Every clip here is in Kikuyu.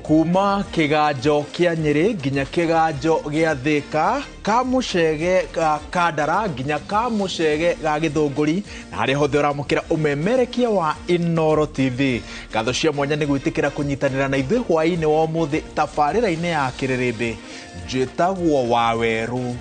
Kuma kiganjo kia Nyeri nginya kiganjo gia Thika, ka mucege ga Kandara nginya ka mucege ga Githunguri, na haria hothe uramukira umemerekia wa Inooro TV. Ngatho cia mwanya ni gwitikira kunyitanira na ithuĩ hwaĩ-inĩ wa ũmũthĩ tabarĩra-inĩ ya Kĩrĩrĩmbĩ. Njĩtagwo Waweru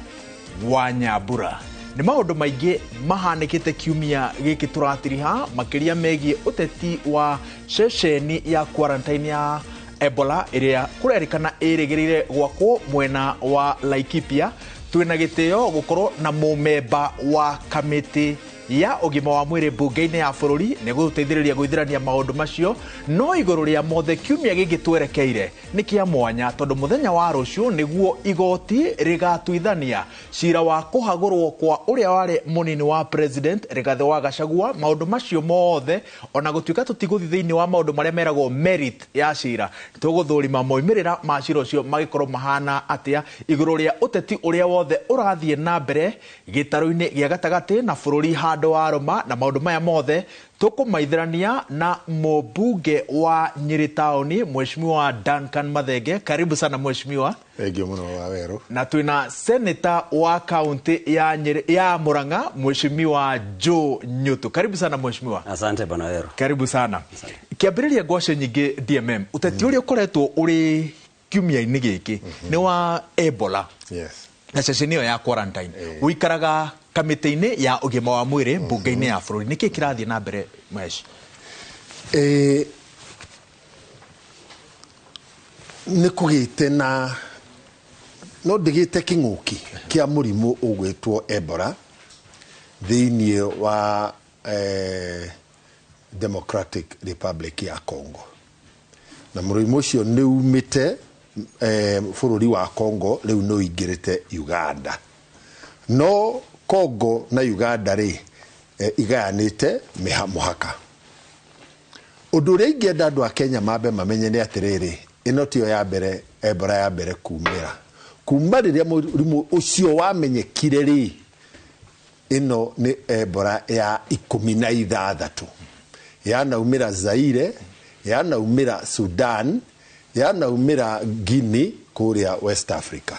wa Nyambura. Nĩ maũndũ maingĩ mahanĩkĩte kiumia gĩkĩ tũratiriha, makĩria megiĩ ũteti wa ceceni ya quarantine ya Ebola ĩrĩa kũrerĩkana ĩrĩgĩrĩire gwakwo mwena wa Laikipia. Twĩna gĩtĩo gũkorwo na mũmemba wa kamĩtĩ ya ũgima wa mwĩrĩ mbunge-inĩ ya bũrũri nĩ gũteithĩrĩria gwĩthirania maũndũ macio. No igũrũ rĩa mothe kiumia gĩkĩ twerekeire nĩ kĩa mwanya tondũ mũthenya wa rũciũ nĩguo igoti rĩgatuithania cira wa kũhagũrwo kwa ũrĩa warĩ mũnini wa president Rigathĩ wa Gachagua. Maũndũ macio mothe ona gũtuĩka tũtigũthiĩ thĩinĩ wa maũndũ marĩa meragwo merit ya cira, tũgũthũrima moimĩrĩra ma cira ũcio magĩkorwo mahana atĩa igũrũ rĩa ũteti ũrĩa wothe ũrathiĩ na mbere gĩtarũ-inĩ gĩa gatagatĩ na bũrũri handũ wa Roma. Na maũndũ maya mothe tũkũmaithĩrania na mũmbunge wa Nyeri taũni Mheshimiwa Duncan Mathenge. Karibu sana mheshimiwa. Thank you mũno Waweru. Na twĩna senator wa kaunti ya Nyeri ya Murang'a Mheshimiwa Joe Nyutu. Karibu sana mheshimiwa. Asante bwana Waweru. Karibu sana. Kĩambĩrĩria ngwacĩ nyingĩ DMM, ũteti ũrĩa ũkoretwo ũrĩ kiumia-inĩ gĩkĩ nĩ wa Ebola. Yes. Na ceceni ĩyo ya quarantine. Ũikaraga kamĩtĩ-inĩ ya ũgima wa mwĩrĩ mbunge-inĩ ya bũrũri. Nĩkĩ kĩrathiĩ na mbere Mhesh? Nĩ kũgĩte na no ndĩgĩte kĩng'ũki kĩa mũrimũ ũgwĩtwo Ebola thĩinĩ wa Democratic Republic ya Congo. Na mũrimũ ũcio nĩ umĩte bũrũri wa Congo, rĩu nĩ ũingĩrĩte Uganda. No Congo na Uganda rĩ, igayanĩte mũhaka. Ũndũ ũrĩa ingĩenda andũ a Kenya mambe mamenye nĩ atĩrĩrĩ, ĩno tiyo ya mbere Ebola ya mbere kumĩra. Kuma rĩrĩa mũrimũ ũcio wamenyekire rĩ, ĩno nĩ Ebola ya 16. Yanaumĩra Zaire, yanaumĩra Sudan, yanaumĩra Guinea kũrĩa West Africa.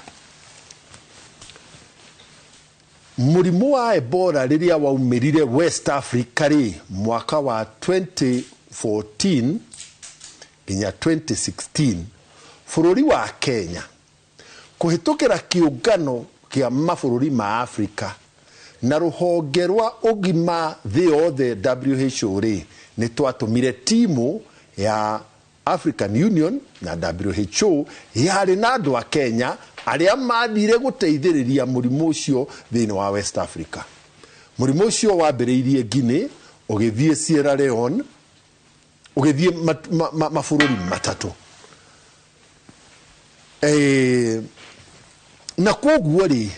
Mũrimũ wa Ebola rĩrĩa waumĩrire West Africa rĩ, mwaka wa 2014 nginya 2016, bũrũri wa Kenya kũhĩtũkĩra kĩũngano kĩa mabũrũri ma Africa na rũhonge rwa ũgima thĩ yothe WHO rĩ, nĩ twatũmire timu ya African Union na WHO yarĩ na andũ a Kenya arĩa mathire gũteithĩrĩria mũrimũ ũcio thĩinĩ wa West Africa. Mũrimũ ũcio wambĩrĩirie Guinea, ũgĩthiĩ Sierra Leone, ũgĩthiĩ mabũrũri matatũ. Na kwoguo rĩ,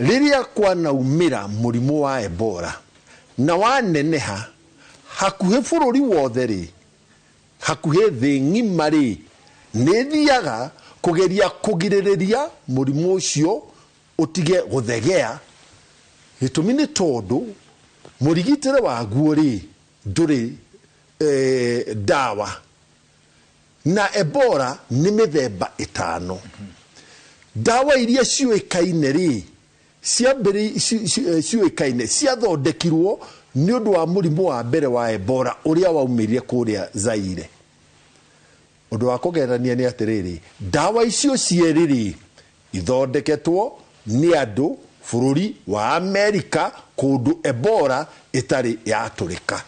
rĩrĩa kwanaumĩra mũrimũ wa Ebola na waneneha hakuhĩ bũrũri wothe rĩ, hakuhĩ thĩ ng'ima rĩ, nĩ ĩthiaga kũgeria kũgirĩrĩria mũrimũ ũcio ũtige gũthegea. Gĩtũmi nĩ tondũ mũrigitĩre waguo rĩ ndũrĩ ndawa. Na Ebola nĩ mĩthemba 5. Ndawa iria ciũĩkaine rĩ, ciũĩkaine ciathondekirwo nĩ ũndũ wa mũrimũ wa mbere wa Ebola ũrĩa waumĩrire kũrĩa Zaire. Ũndũ wa kũgerania nĩ atĩrĩrĩ, ndawa icio cierĩ rĩ ithondeketwo nĩ andũ bũrũri wa Amerika kũndũ Ebola ĩtarĩ yatũrĩka.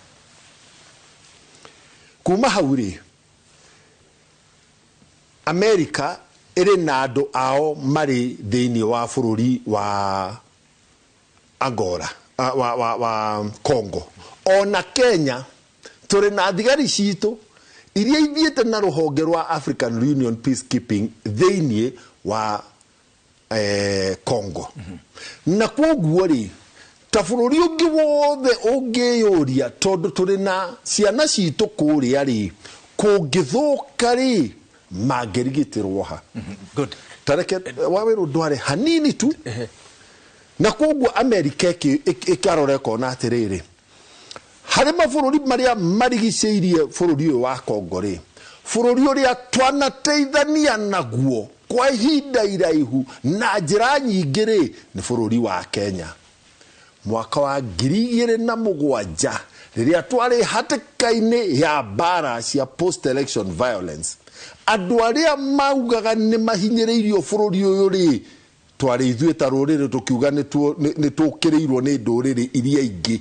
Kuma hau rĩ, Amerika ĩrĩ na andũ ao marĩ thĩinĩ wa bũrũri wa Angola, wa Congo. Ona Kenya tũrĩ na thigari citũ iria ithiĩte na rũhonge rwa African Union Peacekeeping thĩinĩ wa Congo. Na kwoguo rĩ, ta bũrũri ũngĩ wothe ũngĩyũria tondũ tũrĩ na ciana citũ kũrĩa rĩ, kũngĩthũka rĩ, mangĩrigitĩrwo ha? Good. Tareke Waweru ndware hanini tu. Na kwoguo Amerika ĩkarora ĩkona atĩrĩrĩ, harĩ mabũrũri marĩa marigicĩirie bũrũri ũyũ wa Congo rĩ, Bũrũri ũrĩa twanateithania naguo kwa ihinda iraihu na njĩra nyingĩ rĩ, nĩ bũrũri wa Kenya. Mwaka wa 2007 rĩrĩa twarĩ hatĩka-inĩ ya mbara cia post election violence, andũ arĩa maugaga nĩ mahinyĩrĩirio bũrũri ũyũ rĩ, twarĩ ithuĩ ta rũrĩrĩ tũkiuga nĩ tũkĩrĩirwo nĩ ndũrĩrĩ iria ingĩ.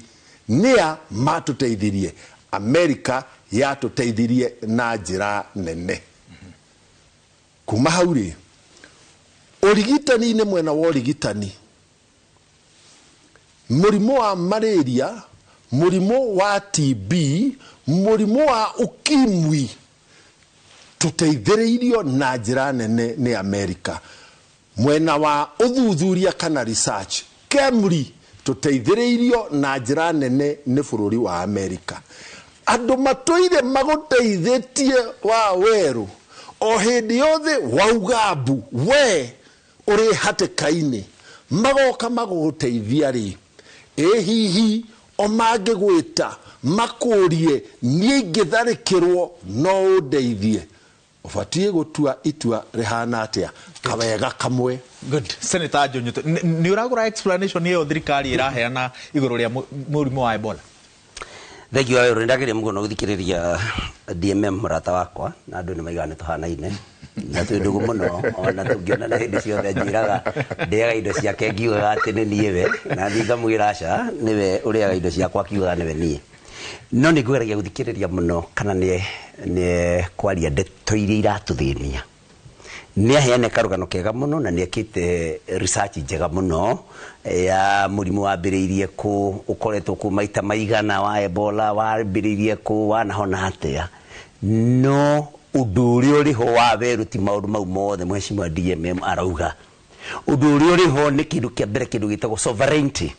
Nĩa matũteithirie? Amerika yatũteithirie na njĩra nene. Kuma hau rĩ, ũrigitani-inĩ, mwena wa ũrigitani, mũrimũ wa malaria, mũrimũ wa TB, mũrimũ wa ukimwi, tũteithĩrĩirio na njĩra nene nĩ Amerika. Mwena wa ũthuthuria kana research, KEMRI, tũteithĩrĩirio na njĩra nene nĩ bũrũri wa Amerika. Andũ matũire magũteithĩtie wa werũ o hĩndĩ yothe wauga mbu we ũrĩ hatĩka-inĩ, magoka magũgũteithia rĩ, ĩ hihi o mangĩgwĩta makũrie niĩ ingĩtharĩkĩrwo no ũndeithie, ũbatiĩ gũtua itua rĩhana atĩa? Kawega kamwe. Good. Senator Njunyuto, nĩ ũragũra explanation ĩyo thirikari ĩraheana igũrũ rĩa mũrimũ wa Ebola? Thank you Waweru, nĩndageria mũno gũthikĩrĩria DMM mũrata wakwa, na andũ nĩ maigaga nĩ tũhanaine na twĩ ndũgũ mũno, ona tũngĩonana hĩndĩ ciothe anjĩraga ndĩaga indo ciake ngiugaga atĩ nĩ niĩ we, na niĩ ngamwĩra aca nĩwe ũrĩaga indo ciakwa akiugaga nĩwe niĩ. No nĩ ngũgeragia gũthikĩrĩria mũno kana nĩ kwaria ndeto iria iratũthĩnia. Nĩ aheane karũgano kega mũno na nĩ ekĩte research njega mũno ya mũrimũ wambĩrĩirie kũ, ũkoretwo kũ maita maigana wa Ebola, wambĩrĩirie kũ, wanahona atĩa. No ũndũ ũrĩa ũrĩ ho wa werũ ti maũndũ mau mothe mheshimiwa DMM arauga. Ũndũ ũrĩa ũrĩ ho nĩ kĩndũ kĩa mbere, kĩndũ gĩtagwo sovereignty,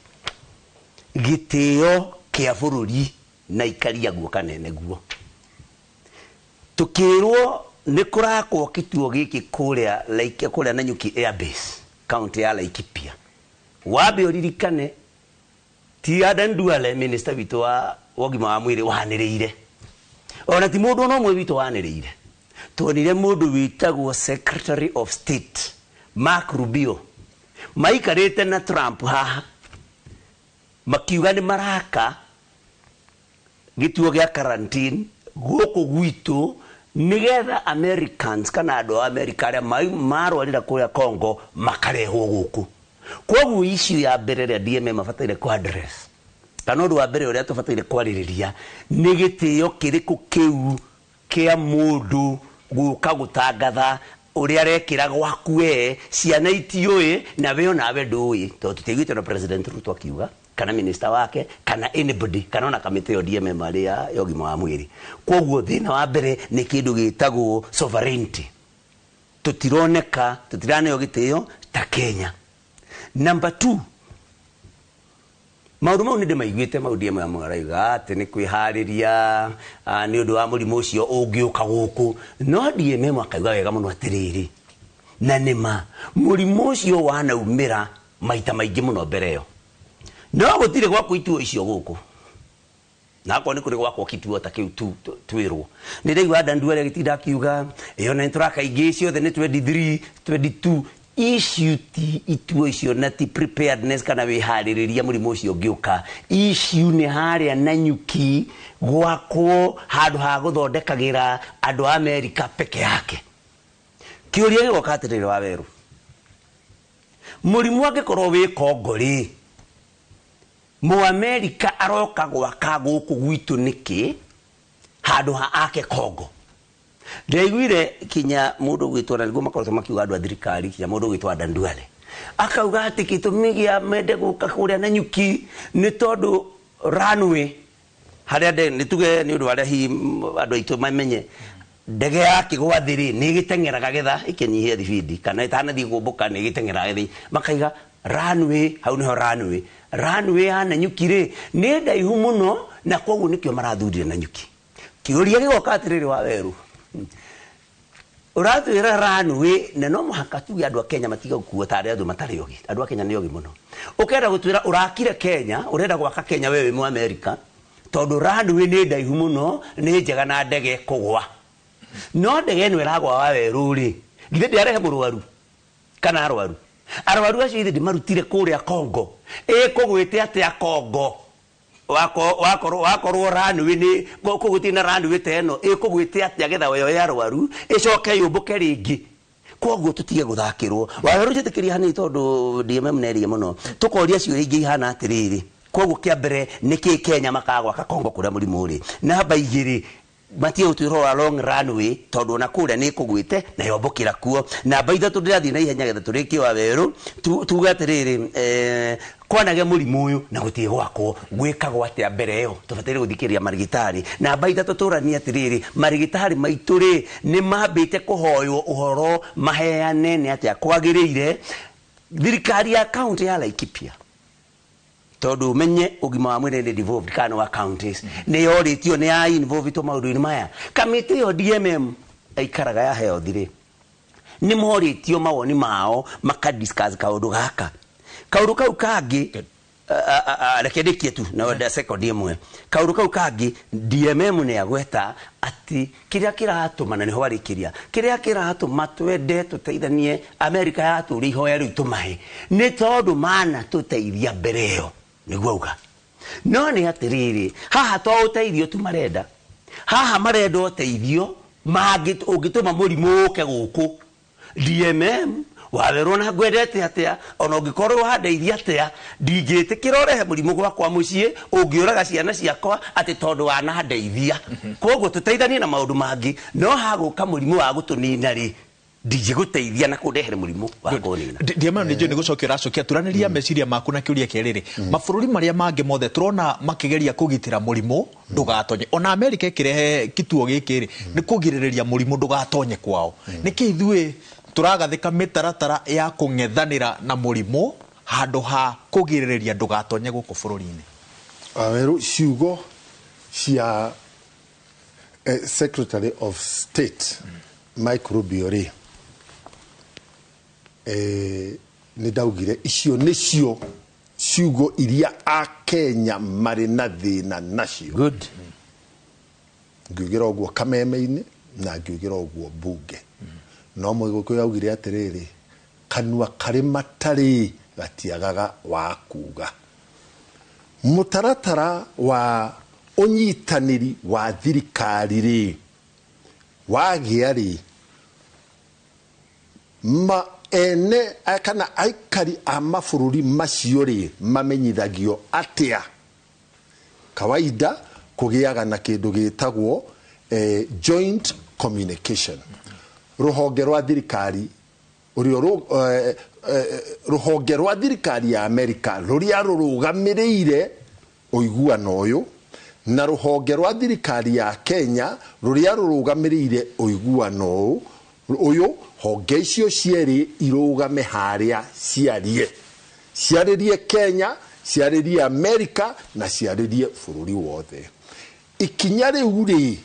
gĩtĩo kĩa bũrũri na ikaria guo kanene guo. Tukĩrwo nĩ kũrakwo kĩtuo gĩkĩ kũrĩa like kũrĩa Nanyuki Air Base, county ya Laikipia. Wambe ũririkane ti Aden Duale minister witũ wa ũgima wa mwĩrĩ wanĩrĩire, ona ti mũndũ ona ũmwe witũ wanĩrĩire. Tuonire mũndũ wĩtagwo Secretary of State Mark Rubio maikarĩte na Trump haha makiuga nĩ maraka gĩtuo gĩa quarantine gũkũ gwitũ nĩgetha Americans kana andũ a America arĩa marwarĩra kũrĩa Congo makarehwo gũkũ. Koguo issue ya mbere ĩrĩa DMM abataire kũ address kana ũndũ wa mbere ũrĩa tũbataire kwarĩrĩria nĩ gĩtĩo kĩrĩkũ kĩu kĩa mũndũ gũka gũtangatha ũrĩa arekĩra gwaku we, ciana itiũĩ na we onawe ndũĩ, tondũ tũtiaiguĩte na President Ruto akiuga kana minister wake kana anybody kana ona kamĩtĩ ĩyo DMM arĩ ya ũgima wa mwĩrĩ. Koguo thĩna wa mbere nĩ kĩndũ gĩtagwo sovereignty, tũtironeka, tũtiraneo gĩtĩo ta Kenya. Number 2, maũndũ mau nĩ ndĩmaiguĩte mau DMM arauga atĩ nĩ kwĩharĩria nĩ ũndũ wa mũrimũ ũcio ũngĩũka gũkũ, no DMM akauga wega mũno atĩrĩrĩ, na nĩma mũrimũ ũcio wanaumĩra maita maingĩ mũno mbere ĩyo, no gũtirĩ gwakwo ituo icio gũkũ, na akorwo nĩ kũrĩ gwakwo kituo ta kĩu tu twĩrwo. Nĩ ndaigua Adan Duale agĩtinda akiuga ĩyo na nĩtũraka ingĩ ciothe nĩ 23 22. Issue ti ituo icio na ti preparedness kana wĩharĩrĩria mũrimũ ũcio ũngĩũka. Issue nĩ harĩa Nanyuki gwakwo handũ ha gũthondekagĩra andũ a Amerika peke yake. Kĩũria gĩgoka atĩrĩrĩ wa werũ, mũrimũ angĩkorwo wĩ Congo rĩ, Mũamerika aroka gwaka gũkũ gwitũ nĩkĩ handũ ha ake Congo? Ndaiguire kinya mũndũ ũgwĩtwo, na nĩguo makoretwo makiuga andũ a thirikari, kinya mũndũ ũgwĩtwo Adan Duale akauga atĩ gĩtũmi gĩa mende gũka kũrĩa Nanyuki nĩ tondũ runway harĩa nĩ tuge nĩ ũndũ wa arĩa hihi andũ aitũ mamenye ndege ya kĩgwa thĩ rĩ, nĩ ĩgĩteng'eraga getha ĩkĩnyihia thibindi kana ĩtanathiĩ kũmbũka nĩ ĩgĩteng'eraga gĩthĩ, makaiga runway hau nĩho runway. Runway ya Nanyuki rĩ nĩ ndaihu mũno na koguo nĩkĩo marathurire Nanyuki. Kĩũria gĩgoka atĩrĩrĩ wa werũ, ũratwĩra runway na no mũhaka tuge andũ a Kenya matige gũkuo ta arĩa andũ matarĩ ogĩ. Andũ a Kenya nĩ ogĩ mũno. Ũkenda gũtwĩra ũrakire Kenya, ũrenda gwaka Kenya we wĩ Mũamerika, tondũ runway nĩ ndaihu mũno, nĩ njega na ndege kũgwa. No ndege ĩno ĩragwa wa werũ rĩ, githĩ ndĩarehe mũrwaru kana arwaru? Arwaru acio ithe ndĩmarutire kũrĩa Congo. Ĩkũgwĩte atĩa Congo? Wakorwo runway nĩ kũgũtirĩ na runway ta ĩno, ĩkũgwĩte atĩa getha yoye arwaru ĩcoke yũmbũke rĩngĩ? Koguo tutige gũthakĩrwo. Wawerũ njĩtĩkĩria hanini tondũ DMM nerie mũno. Tũkoria ciũria ingĩ ihana atĩrĩrĩ. Koguo kĩa mbere nĩkĩ Kenya makagwaka Congo kũrĩa mũrimũ ũrĩ? Namba igĩrĩ, matige gũtwĩra wa long runway tondũ ona kũrĩa nĩ ĩkũgwĩte na yombũkĩra kuo. Namba ithatũ ndĩrathiĩ na ihenya getha tũrĩkie wa werũ, tuge atĩrĩrĩ, kwanage mũrimũ ũyũ na gũtirĩ gwakwo, gwĩkagwo atĩa mbere ĩyo? Tũbataire gũthikĩrĩria marigitari. Namba ithatũ tũranie atĩrĩrĩ, marigitari maitũ rĩ nĩ mambĩte kũhoywo ũhoro maheane nĩ atĩa kwagĩrĩire. Thirikari ya kaunti ya Laikipia, tondũ ũmenye ũgima wa mwĩrĩ nĩ devolved kana wa counties, nĩ yorĩtio nĩ ya involved maũndũ-inĩ maya. Kamĩtĩ ĩyo DMM aikaraga ya health rĩ, nĩ morĩtio mawoni mao maka discuss kaũndũ gaka. Kaũndũ kau kangĩ, reke ndĩkie tu na wenda second ĩmwe. Kaũndũ kau kangĩ DMM nĩ agweta atĩ kĩrĩa kĩratũma, na nĩho arĩkĩria, kĩrĩa kĩratũma twende tũteithanie Amerika yatũria ihoya rĩu tũmahe nĩ tondũ mana tũteithia mbere ĩyo, nĩguo auga. No nĩ atĩrĩrĩ, haha to ũteithio tu marenda, haha marenda ũteithio ũngĩtũma mũrimũ ũke gũkũ. DMM wawerwo na ngwendete atĩa, ona ũngĩkorwo wandeithia atĩa, ndingĩtĩkĩra ũrehe mũrimũ gwakwa mũciĩ ũngĩũraga ciana ciakwa atĩ tondũ wanandeithia. Koguo tũteithanie na maũndũ mangĩ, no hagũka mũrimũ wa gũtũnina rĩ, ndingĩgũteithia na kũndehere mũrimũ wa kũnina. DMM nĩ njũĩ nĩ gũcokia ũracokia, turanĩria meciria maku na kĩũria kĩa rĩrĩ. Mabũrũri marĩa mangĩ mothe tũrona makĩgeria kũgitĩra mũrimũ ndũgatonye. Ona Amerika ĩkĩrehe kituo gĩkĩ rĩ, nĩ kũgirĩrĩria mũrimũ ndũgatonye kwao. Nĩkĩ ithuĩ tũragathĩka mĩtaratara ya kũng'ethanĩra na mũrimũ handũ ha kũgirĩrĩria ndũgatonye gũkũ bũrũri-inĩ? Wawerũ, ciugo cia Secretary of State Mike Rubio rĩ, nĩ ndaugire icio nĩcio ciugo iria Akenya marĩ na thĩna nacio. Good. Ngiugĩra ũguo kameme-inĩ na ngiugĩra ũguo mbunge. No Mũgĩkũyũ augire atĩrĩrĩ, kanua karĩ matarĩ gatiagaga wa kuga. Mũtaratara wa ũnyitanĩri wa thirikari rĩ, wagĩa rĩ, ma ene kana aikari a mabũrũri macio rĩ, mamenyithagio atĩa? Kawaida kũgĩaga na kĩndũ gĩtagwo joint communication. Rũhonge rwa thirikari ũrĩa rũhonge rwa thirikari ya Amerika rũrĩa rũrũgamĩrĩire ũiguano ũyũ, na rũhonge rwa thirikari ya Kenya rũrĩa rũrũgamĩrĩire ũiguano ũyũ, honge icio cierĩ irũgame harĩa ciarie. Ciarĩrie Kenya, ciarĩrie Amerika na ciarĩrie bũrũri wothe. Ikinya rĩu rĩ,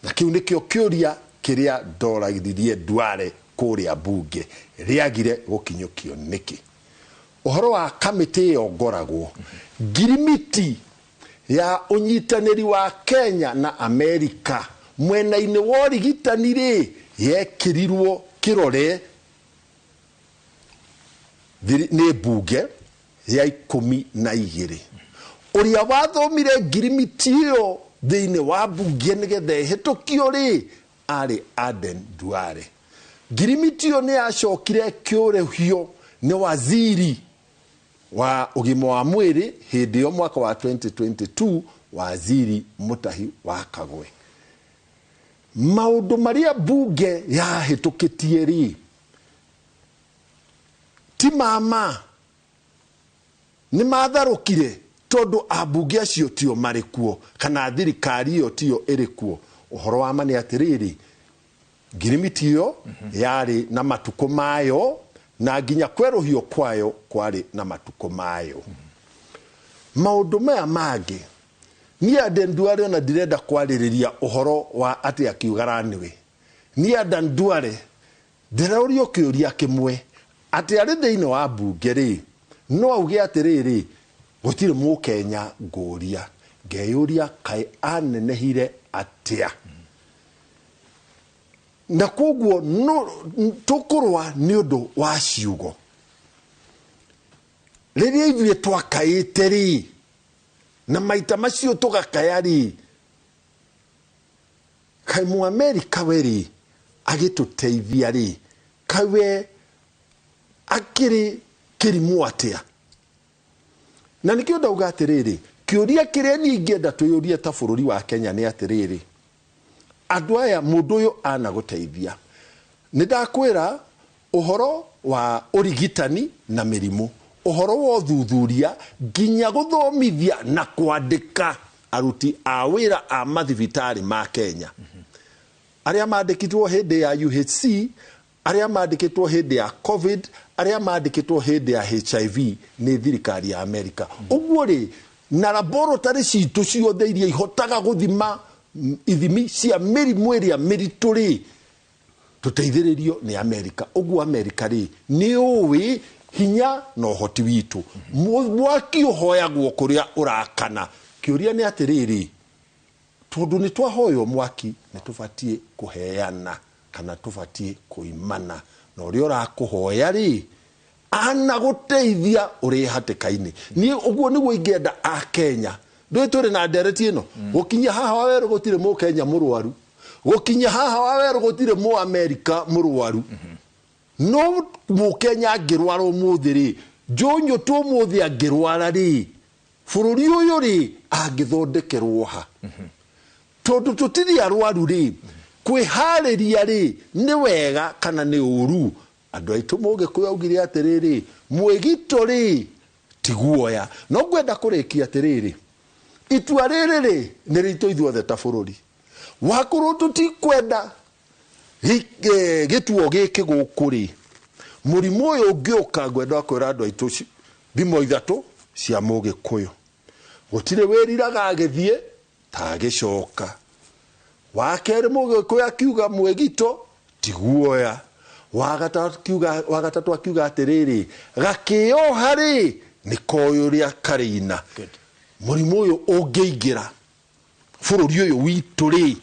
na kĩu nĩkĩo kĩũria kĩrĩa ndoragiririe Duale kũrĩa mbunge, rĩagire gũkinyũkio nĩkĩ? Ũhoro wa kamĩtĩ ĩyo ngoragwo, ngirimiti ya ũnyitanĩri wa Kenya na Amerika mwena-inĩ wa ũrigitani rĩ, yekĩrirwo kĩrore nĩ mbunge ya 12. Ũrĩa wathomire ngirimiti ĩyo thĩinĩ wa mbunge nĩgetha ĩhĩtũkio rĩ, arĩ Aden Duale. Ngirimiti ĩyo nĩ yacokire kĩũrĩhio nĩ waziri wa ũgima wa mwĩrĩ hĩndĩ ĩyo mwaka wa 2022, waziri Mutahi wa Kagwe. Maũndũ marĩa mbunge yahĩtũkĩtie rĩ, ti mama, nĩ matharũkire tondũ ambunge acio tio marĩ kuo kana thirikari ĩyo tio ĩrĩ kuo. Ũhoro wa ma nĩ atĩrĩrĩ, ngirimiti ĩyo yarĩ na matukũ mayo na nginya kwerũhio kwayo kwarĩ na matukũ mayo. Maũndũ maya mangĩ niĩ Aden Duale ona ndirenda kwarĩrĩria ũhoro wa atĩ akiuga runway. Niĩ Aden Duale ndĩrorio kĩũria kĩmwe, atĩ arĩ thĩinĩ wa mbunge rĩ, no auge atĩrĩrĩ, gũtirĩ mũkenya ngũria, ngeyũria kaĩ anenehire atĩa. Na koguo no tũkũrũa nĩ ũndũ wa ciugo. Rĩrĩa ithuĩ twakaĩte rĩ, na maita macio tũgakaya rĩ, kaĩ Mũamerika we rĩ agĩtũteithia rĩ, kaĩ we akĩrĩ kĩrimũ atĩa? Na nĩkĩo ndauga atĩrĩrĩ, kĩũria kĩrĩa niĩ ingĩenda twĩyũrie ta bũrũri wa Kenya nĩ atĩrĩrĩ, andũ aya mũndũ ũyũ anagũteithia. Nĩ ndakwĩra ũhoro wa ũrigitani na mĩrimũ, ũhoro wa ũthuthuria nginya gũthomithia na kwandĩka aruti a wĩra a mathibitarĩ ma Kenya. Arĩa mandĩkĩtwo hĩndĩ ya UHC, arĩa mandĩkĩtwo hĩndĩ ya COVID, arĩa mandĩkĩtwo hĩndĩ ya HIV nĩ thirikari ya Amerika. Ũguo rĩ, na laboratory citũ ciothe iria ihotaga gũthima ithimi cia mĩrimũ ĩrĩa mĩritũ rĩ, tũteithĩrĩrio nĩ Amerika. Ũguo Amerika rĩ, nĩ ũĩ hinya na ũhoti witũ. Mwaki ũhoyagwo kũrĩa ũrakana. Kĩũria nĩ atĩrĩrĩ, tondũ nĩ twahoywo mwaki, nĩ tũbatiĩ kũheana kana tũbatiĩ kũimana. Na ũrĩa ũrakũhoya rĩ, anagũteithia ũrĩ hatĩka-inĩ. Niĩ ũguo nĩguo ingĩenda a Kenya. Ndũĩ tũrĩ na ndereti ĩno. Gũkinya haha wa werũ gũtirĩ Mũkenya mũrwaru. Gũkinya haha wa werũ gũtirĩ Mũamerika mũrwaru. No Mũkenya angĩrwara ũmũthĩ rĩ, Njũnyũ tu ũmũthĩ angĩrwara rĩ, bũrũri ũyũ rĩ, angĩthondekerwo ha? Tondũ tũtirĩ arwaru rĩ, kwĩharĩria rĩ, nĩ wega kana nĩ ũru? Andũ aitũ Mũgĩkũyũ augire atĩrĩrĩ, mwĩgito rĩ, ti guoya. No ngwenda kũrĩkia atĩrĩrĩ, itua rĩrĩ rĩ, nĩ rĩitũ ithuothe ta bũrũri. Wakorwo tũtikwenda gĩtuo gĩkĩ gũkũ rĩ, mũrimũ ũyũ ũngĩũka, ngwenda kwĩra andũ aitũ thimo ithatũ cia Mũgĩkũyũ. Gũtirĩ wĩriraga agĩthiĩ ta agĩcoka. Wa kerĩ Mũgĩkũyũ akiuga mwĩgito ti guoya. Wa gatatũ akiuga atĩrĩrĩ, gakĩoha rĩ, nĩ koĩ ũrĩa karĩina. Mũrimũ ũyũ ũngĩingĩra bũrũri ũyũ witũ rĩ,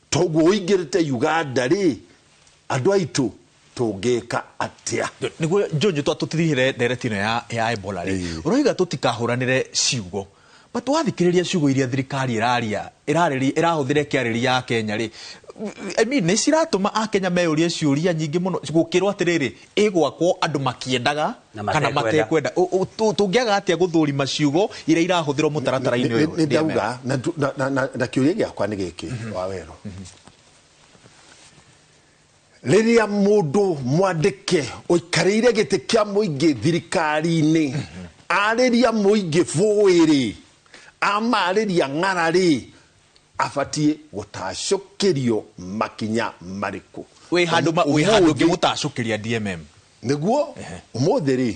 toguo ũingĩrĩte Uganda rĩ, andũ aitũ tũngĩka atĩa? Nĩguo Njũnjũ tũtirihĩre ndereti ĩno ya Ebola rĩ, ũroiga tũtikahũranĩre ciugo. But wathikĩrĩria ciugo iria thirikari ĩraria, ĩrahũthĩra ĩkĩarĩria ya Kenya rĩ, I mean, nĩ ciratũma Akenya meyũrie ciũria nyingĩ mũno, gũkĩrwo atĩrĩrĩ, ĩgwakwo andũ makĩendaga kana matekwenda. Tũngĩaga atĩa gũthũrima ciugo iria irahũthĩrwo mũtaratara-inĩ ũyũ? Nĩ ndauga, na kĩũria gĩakwa nĩ gĩkĩ, wa werũ. Rĩrĩa mũndũ mwandĩke ũikarĩire gĩtĩ kĩa mũingĩ thirikari-inĩ, arĩria mũingĩ bũĩ rĩ, amarĩria ng'ara rĩ, abatiĩ gũtacũkĩrio makinya marĩkũ? Wĩ handũ ũngĩmũtacũkĩria DMM? Nĩguo, ũmũthĩ rĩ,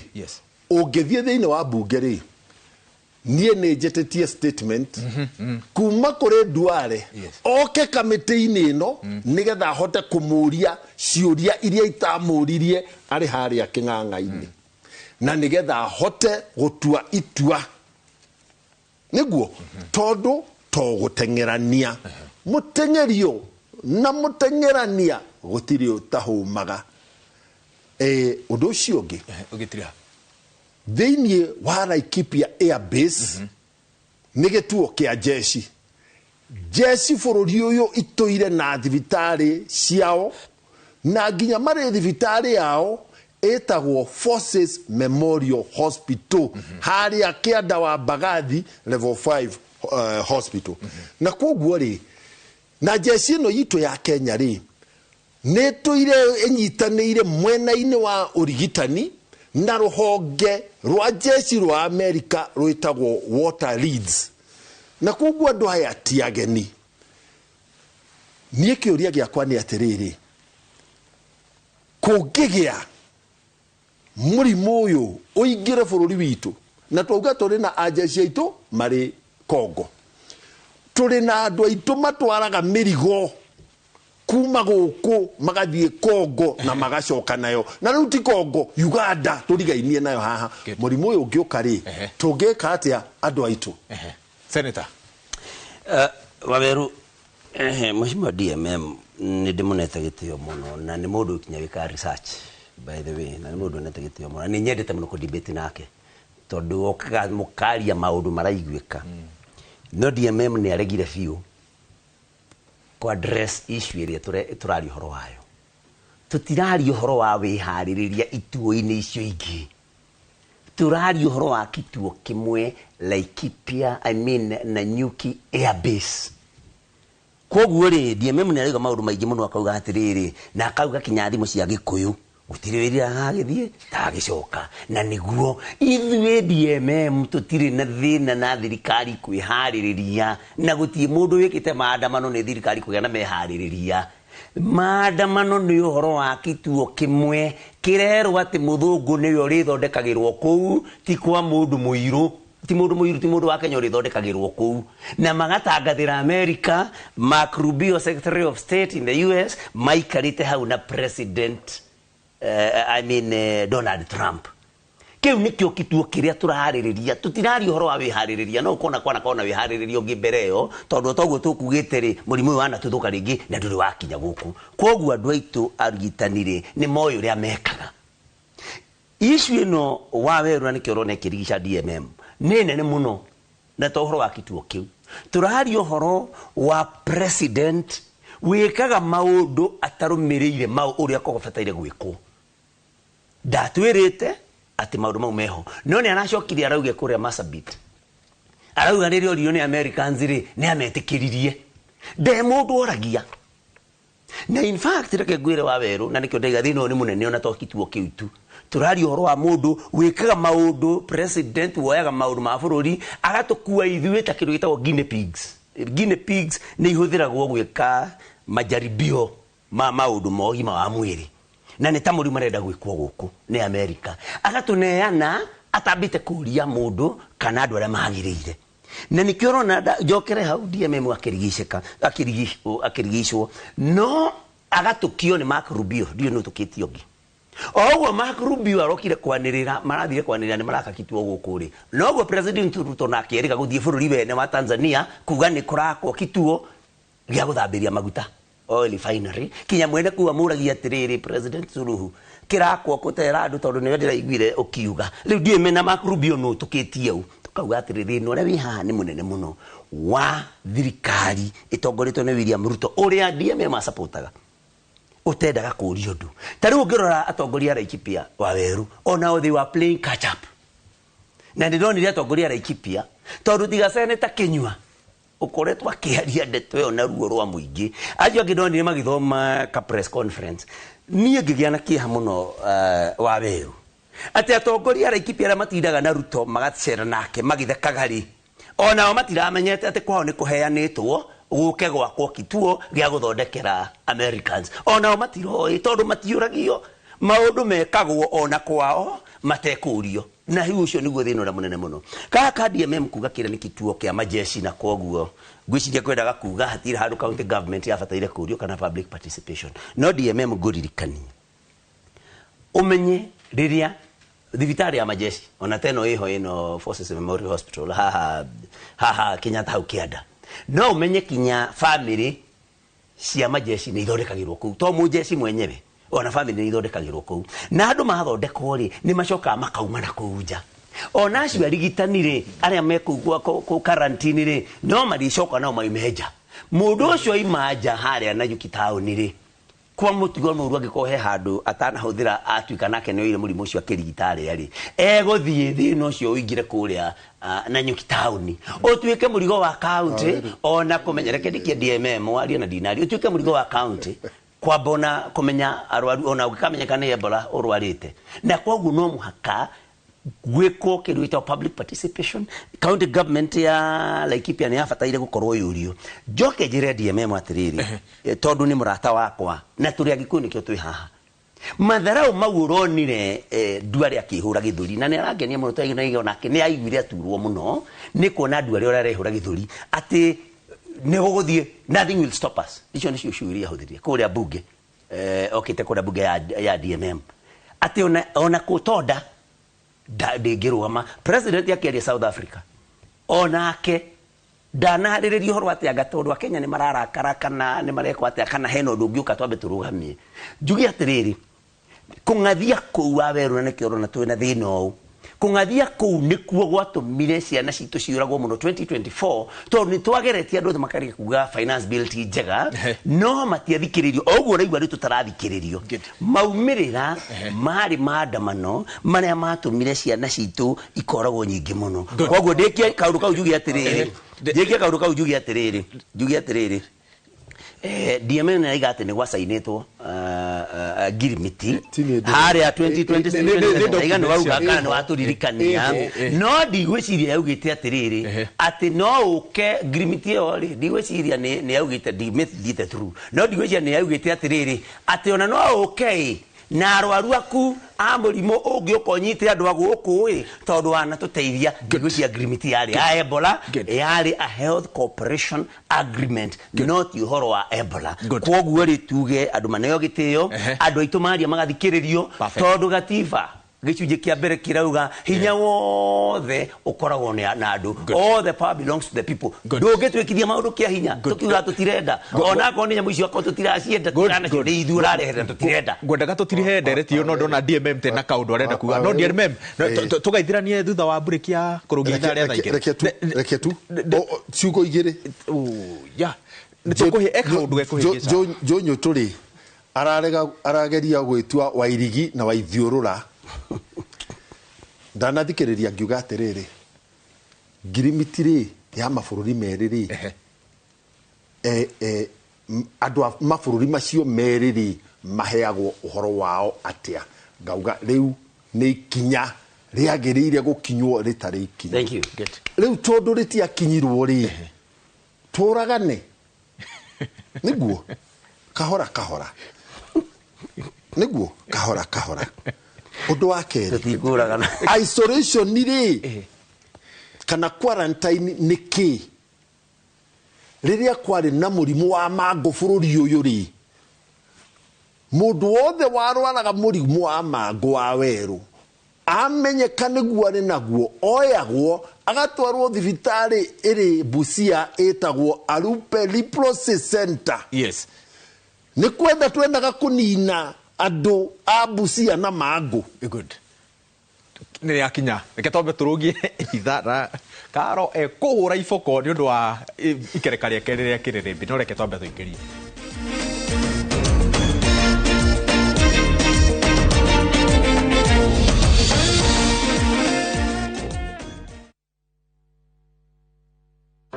ũngĩthiĩ thĩinĩ wa mbunge rĩ, niĩ nĩ njĩtĩtie statement kuma kũrĩ Duale oke kamĩtĩ-inĩ ĩno nĩgetha ahote kũmũria ciũria iria itamũririe arĩ harĩa kĩng'ang'a-inĩ, na nĩgetha ahote gũtua itua. Nĩguo, tondũ to gũteng'erania mũteng'erio na mũteng'erania gũtirĩ ũtahũmaga. Ũndũ ũcio ũngĩ thĩinĩ wa Laikipia Air Base nĩ gĩtuo kĩa jeshi. Jeshi bũrũri ũyũ itũire na thibitarĩ ciao, na nginya marĩ thibitarĩ yao ĩtagwo Forces Memorial Hospital harĩa kĩanda wa Mbagathi level 5 hospital. Na koguo rĩ, na jeshi ĩno itũ ya Kenya rĩ, nĩ tũire ĩnyitanĩire mwena-inĩ wa ũrigitani na rũhonge rwa jeshi rwa Amerika rwĩtagwo Water Leads. Na koguo andũ aya ti ageni. Niĩ kĩũria gĩakwa nĩ atĩrĩrĩ, kũngĩgĩa mũrimũ ũyũ ũingĩre bũrũri witũ, na twauga tũrĩ na ajeshi aitũ marĩ Kongo, tũrĩ na andũ aitũ matwaraga mĩrigo kuma gũkũ magathiĩ Kongo na magacoka nayo, na rĩu ti Kongo, Uganda tũrigainie nayo haha. Mũrimũ ũyũ ũngĩũka rĩ, tũngĩka atĩa andũ aitũ? Senator Waweru, Ehe, Mheshimiwa DMM nĩ ndĩmũnete gĩtĩo mũno na nĩ mũndũ kinya wĩkaga research, by the way, na nĩ mũndũ nete gĩtĩo mũno na nĩ nyendete mũno kũ-debate nake tondũ okaga mũkaria maũndũ maraiguĩka. No DMM nĩ aregire biũ kũ address issue ĩrĩa tũraria ũhoro wayo. Tũtiraria ũhoro wa wĩharĩrĩria ituo-inĩ icio ingĩ, tũraria ũhoro wa kituo kĩmwe, Laikipia, I mean Nanyuki Airbase. Koguo rĩ, DMM nĩ arauga maũndũ maingĩ mũno, akauga atĩrĩrĩ, na akauga kinya thimũ cia Gĩkũyũ gũtirĩ wĩra agĩthiĩ ta agĩcoka. Na nĩguo ithuĩ DMM tũtirĩ na thĩna na thirikari kwĩharĩrĩria, na gũtirĩ mũndũ wĩkĩte maandamano nĩ thirikari kũgĩa na meharĩrĩria. Maandamano nĩ ũhoro wa kituo kĩmwe kĩrerwo atĩ mũthũngũ nĩwe ũrĩthondekagĩrwo kũu, ti kwa mũndũ mũirũ, ti mũndũ mũirũ, ti mũndũ wa Kenya ũrĩthondekagĩrwo kũu. Na magatangathĩra America, Mark Rubio, Secretary of State in the US, maikarĩte hau na President I mean Donald Trump. Kĩu nĩkĩo kituo kĩrĩa tũrarĩrĩria. Tũtiraria ũhoro wa wĩharĩrĩria. No ũkona kwanakorwo na wĩharĩrĩria ũngĩ mbere ĩyo, tondũ toguo tũkugĩte rĩ, mũrimũ ũyũ wanatuthũka rĩngĩ na ndũrĩ wakinya gũkũ. Koguo andũ aitũ arigitani rĩ, nĩ moĩ ũrĩa mekaga. Issue ĩno wa werũ, na nĩkĩo ũrona ĩkĩrigica DMM, nĩ nene mũno, na to ũhoro wa kituo kĩu. Tũraria ũhoro wa president wĩkaga maũndũ atarũmĩrĩire mau ũrĩa kũbataire gwĩkwo. Ndatwĩrĩte atĩ maũndũ mau meho, no nĩ aracokire arauge kũrĩa Marsabit, arauga rĩrĩa oririo nĩ Americans rĩ, nĩ ametĩkĩririe. Nde mũndũ oragia. Na in fact, reke ngwĩre wa werũ, na nĩkĩo ndaiga thĩna ũyũ nĩ mũnene, ona to kituo kĩu tu. Tũraria ũhoro wa mũndũ wĩkaga maũndũ, president woyaga maũndũ ma bũrũri agatũkua ithuĩ ta kĩndũ gĩtagwo guinea pigs. Guinea pigs nĩ ihũthĩragwo gwĩka majaribio ma maũndũ ma ũgima wa mwĩrĩ, na nĩ ta mũrimũ marenda gwĩkwo gũkũ nĩ America. Agatũneana atambĩte kũria mũndũ kana andũ arĩa magĩrĩire. Na nĩkĩo ũrona njokere hau, DMM akĩrigicĩka, akĩrigicwo, no agatũkio nĩ Mark Rubio. Ndiũ nĩ ũtũkĩtie ũngĩ o ũguo. Mark Rubio arokire kwanĩrĩra, marathire kwanĩrĩra nĩ maraka kituo gũkũ rĩ, noguo President Ruto nake erĩga gũthiĩ bũrũri wene wa Tanzania kuga nĩ kũrakwo kituo gĩa gũthambĩria maguta, oil refinery. Kinya mwene kuu amũragia atĩrĩrĩ, "President Suluhu, kĩrakwo kũtera andũ?" Tondũ nĩwe ndĩraiguire ũkiuga. Rĩu ndiũĩ mena Mark Rubio nũ tũkĩtie u. Tũkauga atĩrĩ, thĩna ũrĩa wĩ haha nĩ mũnene mũno wa thirikari ĩtongoretio nĩ William Ruto, ũrĩa DMM acapotaga, ũtendaga kũũria ũndũ. Ta rĩu ũngĩrora atongoria a Laikipia, wa werũ, onao they were playing catch up. Na nĩ ndonire atongoria a Laikipia, tondũ tiga Seneta Kinyua ũkoretwo akĩaria ndeto ĩyo na ruo rwa mũingĩ, acio angĩ ndonire magĩthoma ka press conference. Niĩ ngĩgĩa na kĩeha mũno, wa werũ, atĩ atongoria a Laikipia arĩa matindaga na Ruto magacera nake magĩthekaga rĩ, onao matiramenyete atĩ kwao nĩ kũheanĩtwo gũke gwakwo kituo gĩa gũthondekera Americans. Onao matiroĩ, tondũ matiũragio. Maũndũ mekagwo ona kwao matekũrio, na hiu ũcio nĩguo thĩna ũrĩa mũnene mũno. Kaka DMM kuga kĩrĩa nĩ kituo kĩa majeshi, na koguo ngwĩciria kwendaga kuga hatirĩ handũ county government yabataire kũrio kana public participation. No DMM, ngũririkanie ũmenye rĩrĩa thibitarĩ ya majeshi ona teno ĩho ĩno, Forces Memorial Hospital haha haha Kenyatta hau kĩanda, no ũmenye kinya family cia majeshi nĩ ithondekagĩrwo kũu, to mũjeshi mwenyewe, ona family nĩ ithondekagĩrwo kũu. Na andũ mathondekwo rĩ, nĩ macokaga makauma na kũu nja. Ona acio arigitani rĩ, arĩa me kũu kũu karantini rĩ, no marĩcoka nao maume nja. Mũndũ ũcio aima nja harĩa Nanyuki taũni rĩ, kwa mũtugo mũru, angĩkorwo he handũ atanahũthĩra, atuĩka nake nĩ oire mũrimũ ũcio akĩrigita arĩa rĩ, egũthiĩ thĩna ũcio ũingĩre kũrĩa Nanyuki taũni, ũtuĩke mũrigo wa county. Ona kũmenya, reke ndikie DMM warie na ndinari, ũtuĩke mũrigo wa county kwamba ona kũmenya arwaru, ona ũngĩkamenyeka nĩ Ebola ũrwarĩte. Na koguo no mũhaka gwĩkwo kĩndũ gĩtagwo public participation. County government ya Laikipia nĩ yabataire gũkorwo yũrio. Njoke njĩre DMM atĩrĩrĩ, tondũ nĩ mũrata wakwa na tũrĩ Agĩkũyũ, nĩkĩo twĩ haha. Matharau mau ũronire Nduare akĩhũra gĩthũri, na nĩ arangenia mũno, tondũ onake nĩ aiguire aturwo mũno nĩ kuona Nduare ũrĩa arehũra gĩthũri atĩ nĩ gũgũthiĩ, "Nothing will stop us." Icio nĩcio ciugo iria ahũthĩrire kũrĩa bunge, okĩte kũrĩa bunge ya DMM, atĩ ona kũtonda ndĩngĩrũgama. President akĩaria South Africa, onake Ndanaharĩrĩria ũhoro atĩ anga tondũ akenya nĩ mararakara kana nĩ marekwo atĩa kana hena ũndũ ũngĩũka twambe tũrũgamie. Njuge atĩrĩrĩ, kũng'athia kũu wa werũ na nĩkĩo ũrona twĩna thĩna ũũ. Kũng'athia kũu nĩkuo gwatũmire ciana citũ ciũragwo mũno 2024 tondũ nĩ twageretie andũ othe makarĩkia kuga finance bill ti njega no matiathikĩrĩrio o ũguo ũraigua rĩu tũtarathikĩrĩrio. Maumĩrĩra marĩ maandamano marĩa matũmire ciana citũ ikoragwo nyingĩ mũno. Koguo ndĩkie kaũndũ kau njuge atĩrĩrĩ, ndĩkie kaũndũ kau njuge atĩrĩrĩ, njuge atĩrĩrĩ, DMN nĩraiga atĩ nĩ gwacainĩtwo ngirimiti harĩa 2027 aiga nĩ wauga kana nĩ watũririkania no ndigwĩciria yaugĩte atĩrĩrĩ atĩ no ũke ngirimiti ĩyo rĩ ndigwĩciria nĩ yaugĩte ndimĩthiĩte through no ndigwĩciria nĩ yaugĩte atĩrĩrĩ atĩ ona no ũke ĩ na arwaru aku a mũrimũ ũngĩ ũka ũnyite andũ a gũkũ ĩ tondũ wanatũteithia. Ndigwĩciria ngirimiti yarĩ ya Ebola, yarĩ a health cooperation agreement no ti ũhoro wa Ebola. Kwoguo rĩ tuge andũ maneo gĩtĩo, andũ aitũ maria magathikĩrĩrio tondũ gatiba gĩcunjĩ kĩa mbere kĩrauga hinya wothe ũkoragwo na andũ, all the power belongs to the people. Ndũngĩtwĩkithia maũndũ kĩa hinya tũkiuga tũtirenda onakorwo nĩ nyamũ icio akorwo tũtiracienda tũtiranacio nĩ ithuĩ ũrareherera tũtirenda. Ngwendaga tũtirihe ndereti ĩyo no ndona DMM tena kaũndũ arenda kuga no DMM tũgaithiranie thutha wa mburĩki ya kũrũgia ithaa rĩa thaa igĩrĩ. Reke tu ciugo igĩrĩ nĩtũkũhe kaũndũ gekũhĩngĩca. Jonyũ tũrĩ arageria gwĩtua Wairigi na Waithiũrũra. Ndanathikĩrĩria ngiuga atĩrĩrĩ, ngirimiti rĩ ya mabũrũri merĩ rĩ andũ a mabũrũri macio merĩ rĩ maheagwo ũhoro wao atĩa? Ngauga rĩu nĩ ikinya rĩagĩrĩire gũkinywo rĩtarĩ ikinya. Rĩu tondũ rĩtiakinyirwo rĩ tũragane nĩguo kahora kahora, nĩguo kahora kahora. Ũndũ wa kerĩ, isolation rĩ kana quarantine nĩ kĩ? Rĩrĩa kwarĩ na mũrimũ wa mangũ bũrũri ũyũ rĩ, mũndũ wothe warwaraga mũrimũ wa mangũ wa werũ amenyeka nĩguo arĩ naguo oyagwo agatwarwo thibitarĩ ĩrĩ Busia ĩtagwo Arupe Leprosy Center. Yes. Nĩ kwenda twendaga kũnina andũ a Busia na mangũ. Good. Nĩ rĩakinya reke twambe tũrũgie ithaa na Karo ekũhũra iboko nĩ ũndũ wa ikereka rĩake rĩrĩa kĩrĩrĩmbĩ no reke twambe tũingĩrie.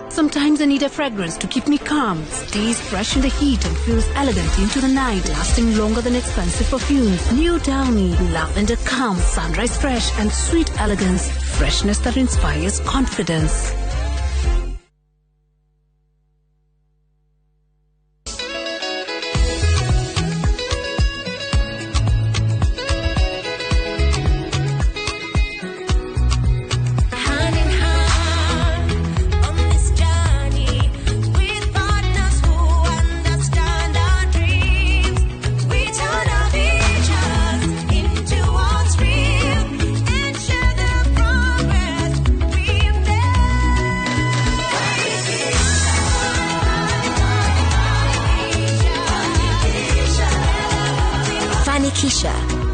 Sometimes I need a fragrance to keep me calm, stays fresh in the heat and feels elegant into the night, lasting longer than expensive perfumes. New Downy, lavender calm, sunrise fresh and sweet elegance, freshness that inspires confidence.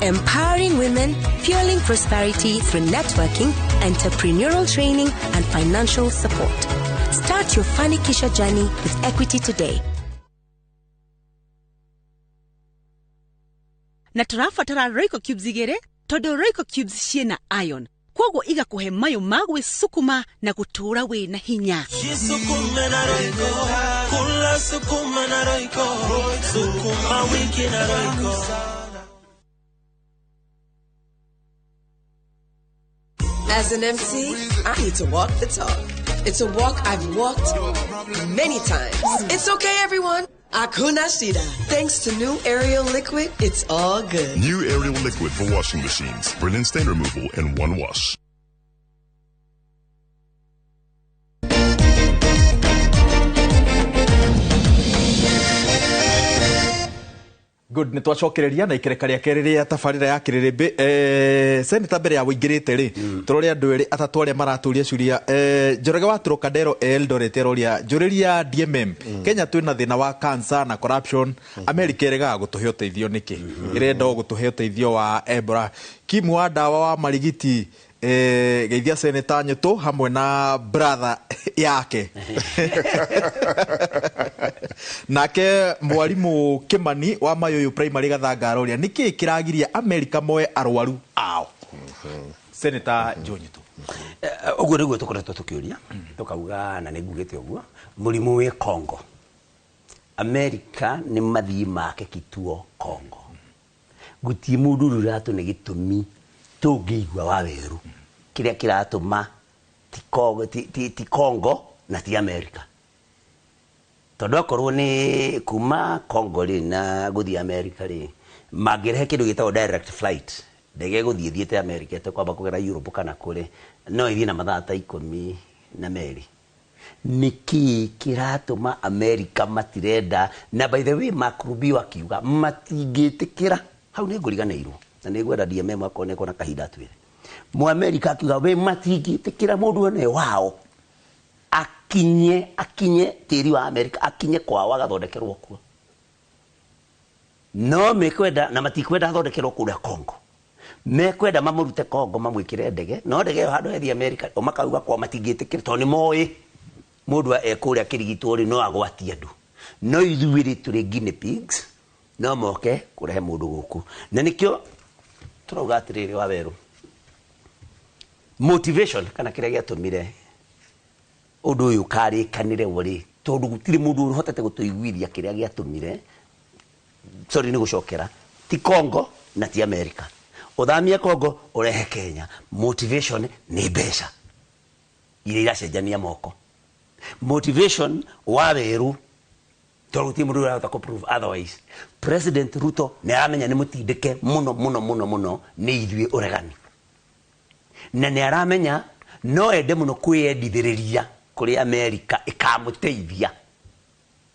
Empowering women, fueling prosperity through networking, entrepreneurial training, and financial support. Start your Fanikisha journey with Equity today. Na tũrabatara Royco cubes igĩrĩ tondũ Royco cubes ciĩna iron kwoguo igakuhe mayo ma gwĩsukuma na gũtũũra wĩna hinya. Jisukume na Royco, kula sukuma na Royco, sukuma wiki na Royco. As an MC, I need to walk the talk. It's a walk I've walked many times. It's okay, everyone. Hakuna shida. Thanks to new Ariel Liquid, it's all good. New Ariel Liquid for washing machines. Brilliant stain removal in one wash. Good, nĩ twacokereria na ikereka rĩa kerĩ rĩa tabarĩra ya kĩrĩrĩmbĩ. Seneta, mbere ya wũingĩrĩte rĩ, tũrore andũ erĩ atatũ arĩa maratũria ciũria. Njoroge wa Trocadero Eldoret aroria, njũrĩria DMM, Kenya twĩna thĩna wa cancer na corruption, America ĩregaga gũtũhe ũteithio nĩkĩ? Ĩrenda o gũtũhe ũteithio wa Ebola. Kimu wa ndawa wa Marigiti, geithia Seneta Nyũtũ hamwe na brother yake. Nake mwarimũ Kimani wa Mayũyũ Primary Gathanga aroria, nĩkĩ kĩragiria America moe arwaru ao? Seneta Joe Nyũtũ. Ũguo nĩguo tũkoretwo tũkĩũria, tũkauga, na nĩ ngugĩte ũguo, mũrimũ wĩ Congo, America nĩ mathiĩ make kituo Congo, gũtirĩ mũndũ ũratũ nĩ gĩtũmi tũngĩigua wa werũ kĩrĩa kĩratũma ti Congo, ti Congo na ti America, tondũ akorwo nĩ kuma Congo rĩ na gũthiĩ America rĩ, mangĩrehe kĩndũ gĩtagwo direct flight, ndege ĩgũthiĩ thiĩte America ĩtekwamba kũgera Europe kana kũrĩ, no ĩthiĩ na mathaa ta 12. Nĩkĩ kĩratũma America matirenda? Na by the way, Mark Rubio akiuga matingĩtĩkĩra. Hau nĩ ngũriganĩirwo na nĩ ngwenda DMM akorwo nĩ ekuona kahinda atwĩre. Mũamerika akiuga we matingĩtĩkĩra mũndũ one wao akinye tĩri wa America, akinye kwao agathondekerwo kuo, no mekwenda na matikwenda athondekerwo kũrĩa Congo, mekwenda mamũrute Congo mamwĩkĩre ndege, no ndege ĩyo handũ hethiĩ America, o makauga kwa matingĩtĩkĩra, tondũ nĩ moĩ mũndũ ekũrĩa kĩrigitwo rĩ, no agwatie andũ. No ithuĩ rĩ, tũrĩ guinea pigs, no moke kũrehe mũndũ gũkũ, na nĩkĩo tũrauga atĩrĩrĩ, wa werũ, motivation kana kĩrĩa gĩatũmire ũndũ ũyũ ũkarĩkanĩre wo rĩ, tondũ gũtirĩ mũndũ ũhotete gũtũiguithia kĩrĩa gĩatũmire, sorry nĩ gũcokera, ti Congo na ti America, ũthamie Congo ũrehe Kenya, motivation nĩ mbeca iria iracenjania moko. Motivation wa werũ, tondũ gũtirĩ mũndũ ũrahota kũ prove otherwise, President Ruto nĩ aramenya nĩ mũtindĩke mũno mũno mũno mũno nĩ ithuĩ ũregani, na nĩ aramenya no ende mũno kwĩyendithĩrĩria kũrĩ America ĩkamũteithia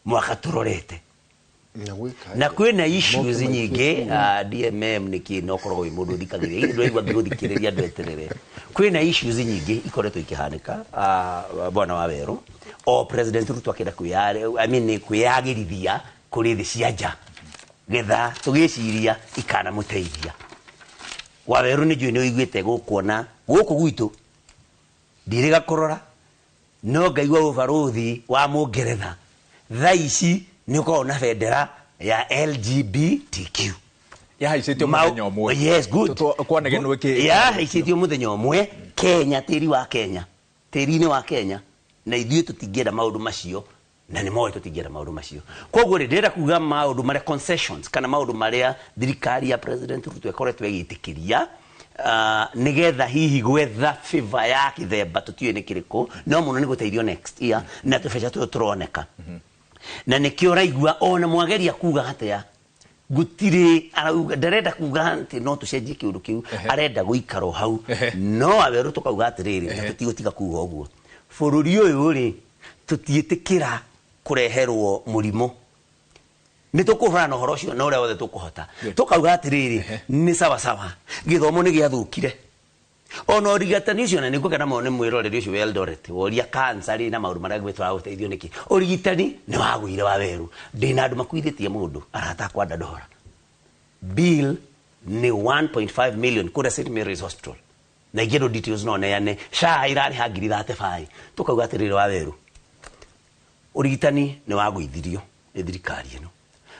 mwaka tũrorete. Na kwĩna issues nyingĩ. DMM nĩkĩ no koragwo wĩ mũndũ ũthikagĩrĩria, ndũraigua ngĩgũthikĩrĩria, ndweterere. Kwĩna issues nyingĩ ikoretwo ikĩhanĩka, bwana wa werũ, o President Ruto akĩenda I mean, kwĩyagĩrithia kũrĩ thĩ cia nja, getha tũgĩciria ikanamũteithia. Wa werũ, nĩ njũĩ nĩ ũiguĩte gũkuona gũkũ gwitũ, ndirĩga kũrora no ngaigua ũbarũthi wa Mũngeretha thaa ici nĩ ũkoragwo na bendera ya LGBTQ. Yahaicĩtio mũthenya ũmwe. Yes, good. Kwanegenwo ĩkĩ Yahaicĩtio mũthenya ũmwe Kenya, tĩri wa Kenya, tĩri-inĩ wa Kenya, na ithuĩ tũtingĩenda maũndũ macio, na nĩ moĩ tũtingĩenda maũndũ macio. Koguo rĩ, ndĩrenda kuga maũndũ marĩa concessions kana maũndũ marĩa thirikari ya President Ruto ĩkoretwo ĩgĩtĩkĩria, nĩgetha hihi gwetha favor ya kĩthemba tũtiũĩ nĩ kĩrĩkũ, no mũno nĩ gũteithio next year na tũbeca tũtũ tũroneka, na nĩkĩo ũraigua ona mwageria kuga atĩa, gũtirĩ arauga, ndarenda kuga atĩ no tũcenjie kĩũndũ kĩu, arenda gũikara o hau. No awerũ, tũkauga atĩrĩrĩ, na tũtigũtiga kuga ũguo, bũrũri ũyũ rĩ, tũtiĩtĩkĩra kũreherwo mũrimũ, nĩ tũkũhũrana na ũhoro ũcio na ũrĩa wothe tũkũhota. Tũkauga atĩrĩrĩ, nĩ sawa sawa, gĩthomo nĩ gĩathũkire, ona ũrigitani ũcio, na nĩngũkena mũno nĩ mwĩroreri ũcio wa Eldoret woria cancer rĩ na maũndũ marĩa gwĩtwara gũteithio nĩkĩ. Ũrigitani nĩ wagũire, wa werũ, ndĩna andũ makuithĩtie mũndũ, arata akwa Dandora, bill nĩ 1.5 million kũrĩa St Mary's Hospital, na ingĩendwo details no neane. SHA irarĩha ngiri 35. Tũkauga atĩrĩrĩ, wa werũ, ũrigitani nĩ wagũithirio nĩ thirikari ĩno.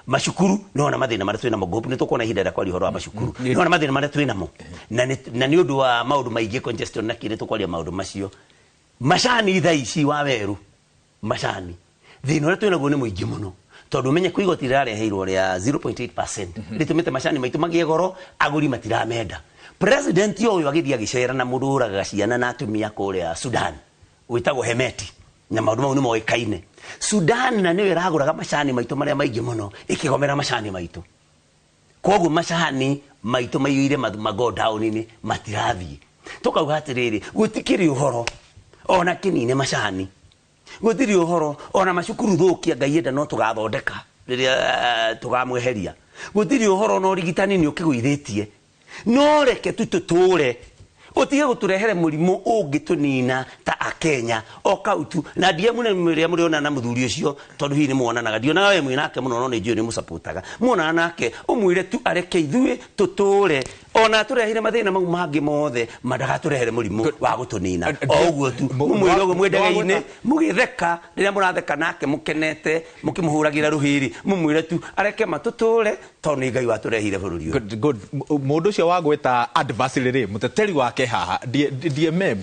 Macukuru nĩwona mathĩna marĩa twĩ namo, nĩ tũkuona ihinda rĩa kwaria ũhoro wa macukuru, nĩwona mathĩna marĩa twĩ namo, na nĩ ũndũ wa maũndũ maingĩ, congestion na kĩrĩ, tũkwaria maũndũ macio. Macani thaa ici, wa werũ, macani thĩna ũrĩa twĩ naguo nĩ mũingĩ mũno, tondũ ũmenye kwĩ igoti rĩrareheirwo rĩa 0.8% rĩtũmĩte macani maitũ magĩe goro, agũri matiramenda. President ũyũ agĩthiĩ agĩcera na mũndũ ũragaga ciana na atumia kũrĩa Sudan wĩtagwo Hemeti, na maũndũ mau nĩ moĩkaine Sudan, na nĩyo ĩragũraga macani maitũ marĩa maingĩ mũno, ĩkĩgomera macani maitũ. Koguo macani maitũ maiyũire magodown-inĩ, matirathiĩ. Tũkauga atĩrĩrĩ, gũtikĩrĩ ũhoro ona kĩnine macani, gũtirĩ ũhoro ona macukuru thũkia, Ngai enda no tũgathondeka. rĩrĩa tũkamweheria gũtirĩ ũhoro na ũrigitani nĩ ũkĩgũithĩtie no reke tu tũtũre utige guturehere murimu ungitunina ta akenya o kau tu na DM rĩrĩa mũrĩona na mũthuri ũcio tondũ hihi nĩ muonanaga ndionaga we mwĩ nake mũno no nĩ njũĩ nĩ mũsupportaga muonana nake ũmwĩre tu areke ithuĩ tũtũre ona tũrehire mathĩna mau mangĩ mothe mandagatũrehere mũrimũ wa gũtũnina o ũguo tu mũmwĩre ũguo mwĩ ndege-inĩ mũgĩtheka rĩrĩa mũratheka nake mũkenete mũkĩmũhũragĩra rũhĩrĩ mũmwĩre tu areke matũtũre tondũ nĩ Ngai watũrehire bũrũri ũyũ. Good. Mũndũ ũcio wa gwĩta adversary rĩ mũteteri wake haha DMM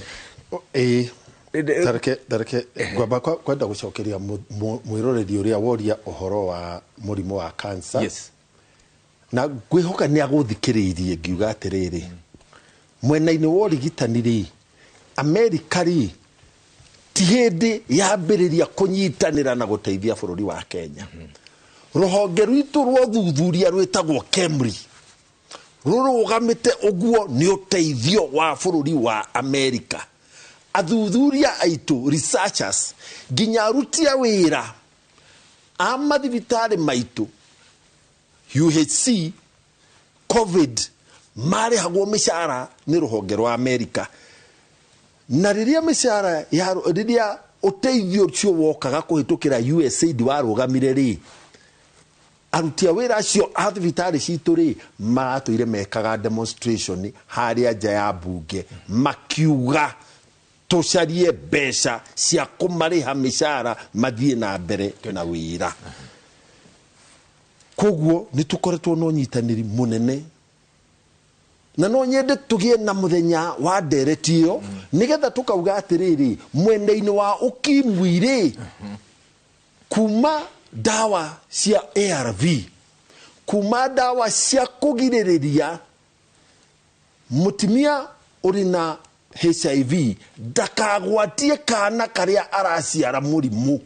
tareke ngwamba kwenda gũcokeria mwĩroreri ũrĩa woria ũhoro wa mũrimũ wa cancer. Yes. Na ngwĩhoka nĩ agũthikĩrĩirie ngiuga atĩrĩrĩ mwena-inĩ wa ũrigitani rĩ Amerika rĩ ti hĩndĩ yambĩrĩria kũnyitanĩra na gũteithia bũrũri wa Kenya. Rũhonge rwitũ rwa ũthuthuria rwĩtagwo KEMRI rũrũgamĩte ũguo nĩ ũteithio wa bũrũri wa Amerika. Athuthuria aitũ researchers nginya aruti a wĩra a mathibitarĩ maitũ UHC COVID marĩhagwo mĩcara nĩ rũhonge rwa Amerika. Na rĩrĩa mĩcara ya rĩrĩa ũteithio ũcio wokaga kũhĩtũkĩra USAID warũgamire rĩ aruti a wĩra acio a thibitarĩ citũ rĩ maratũire mekaga demonstration harĩa nja ya mbunge makiuga tũcarie mbeca cia kũmarĩha mĩcara mathiĩ na mbere na wĩra. Koguo nĩ tũkoretwo na ũnyitanĩri mũnene na no nyende tũgĩe na mũthenya wa ndereti ĩyo nĩgetha tũkauga atĩrĩrĩ mwena-inĩ wa ukimwi rĩ kuma dawa cia ARV kuma dawa cia kũgirĩrĩria mũtumia ũrĩ na HIV ndakagwatie kana karĩa araciara mũrimũ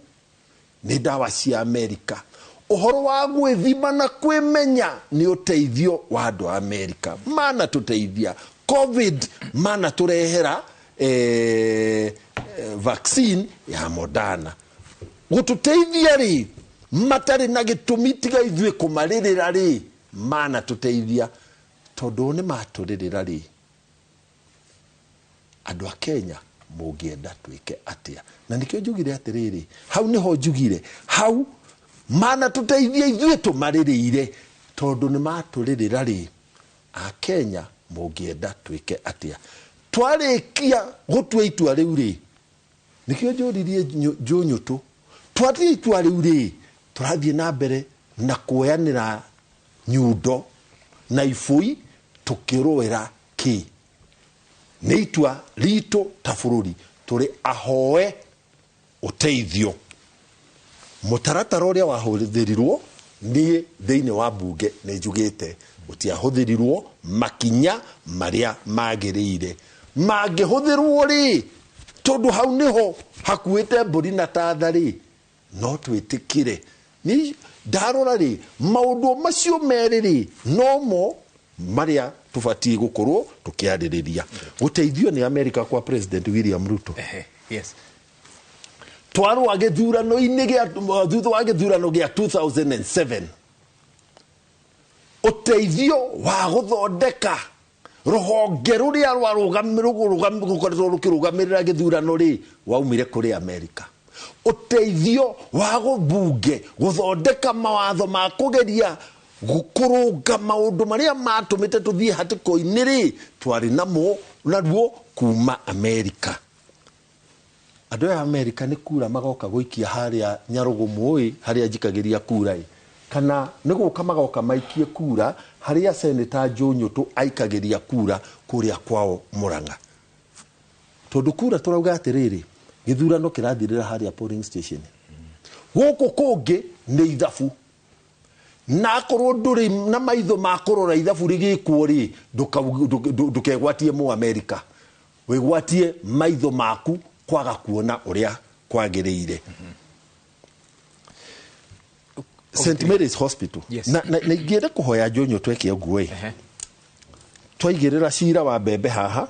nĩ dawa cia Amerika. Ũhoro wa gwĩthima na kwĩmenya nĩ ũteithio wa andũ a Amerika mana tũteithia COVID mana tũrehera vaccine ya Moderna gũtũteithia rĩ matarĩ na gĩtũmi tiga ithuĩ kũmarĩrĩra rĩ mana tũteithia tondũ nĩ matũrĩrĩra rĩ andũ a Kenya mũngĩenda twĩke atĩa na nĩkĩo njugire atĩrĩrĩ hau nĩho njugire hau mana tũteithia ithuĩ tũmarĩrĩire tondũ nĩ matũrĩrĩra rĩ a Kenya mũngĩenda twĩke atĩa twarĩkia gũtua itua rĩu rĩ nĩkĩo njũririe Njũnyũtũ twatua itua rĩu rĩ tũrathiĩ na mbere na kuoyanĩra nyundo na ibũi tũkĩrũĩra kĩ nĩ itua ritũ ta bũrũri tũrĩ ahoe ũteithio mũtaratara ũrĩa wahũthĩrirwo niĩ thĩinĩ wa mbunge nĩ njugĩte ũtiahũthĩrirwo makinya marĩa magĩrĩire mangĩhũthĩrwo rĩ tondũ hau nĩho hakuĩte mbũri na tatha rĩ no twĩtĩkĩre ni ndarora rĩ maũndũ macio merĩ rĩ nomo marĩa tũbatiĩ gũkorwo tũkĩarĩrĩria gũteithio nĩ Amerika kwa President William Ruto. Yes. Twarũa gĩthurano-inĩ gĩa thutha wa gĩthurano gĩa 2007 ũteithio wa gũthondeka rũhonge rũrĩa rwarũgamĩrĩrwo rũkĩrũgamĩrĩra gĩthurano rĩ waumire kũrĩ Amerika. Ũteithio wa mbunge gũthondeka mawatho ma kũgeria kũrũnga maũndũ marĩa matũmĩte tũthiĩ hatĩko-inĩ rĩ twarĩ namo naruo kuma Amerika. Andũ aya Amerika nĩ kura magoka gũikia harĩa Nyarũgũmũ harĩa njikagĩria kura ĩ kana nĩ gũka magoka maikie kura harĩa Senator Njũnyũtũ aikagĩria kura kũrĩa kwao Mũrang'a tondũ kura tũrauga atĩrĩrĩ gĩthurano kĩrathirĩra harĩa polling station gũkũ kũngĩ nĩ ithabu na akorwo ndũrĩ na maitho ma kũrora ithabu rĩgĩkwo rĩ ndũkegwatie mũ Amerika wĩgwatie maitho maku kwaga kuona ũrĩa kwagĩrĩire. St Mary's Hospital. Yes. Na ingĩenda kũhoya Njũnyũ tweke ũguo ĩ twaigĩrĩra cira wa mbembe haha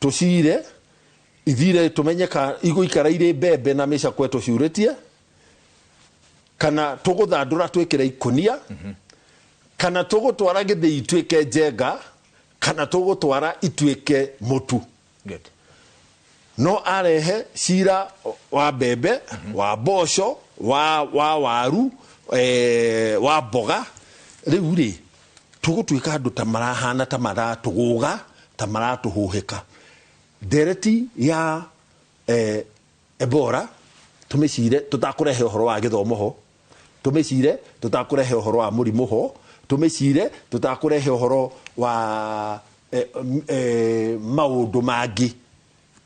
tũcire ithire tũmenye ka igũikara irĩ mbembe na mĩcakwe tũciurĩtie Kana tũgũthandũra twĩkĩre ikũnia, kana tũgũtwara gĩthĩi ituĩke njenga, kana tũgũtwara ituĩke mũtu. Good. No arehe cira wa mbembe, wa mboco, wa waru, wa mboga. Rĩu rĩ, tũgũtuĩka andũ ta marahana ta maratũgũga, ta maratũhuhĩka. Ndereti ya Ebola tũmĩcire tũtakũrehe ũhoro wa gĩthomo ho, tũmĩcire tũtakũrehe ũhoro wa mũrimũ ho, tũmĩcire tũtakũrehe ũhoro wa maũndũ mangĩ.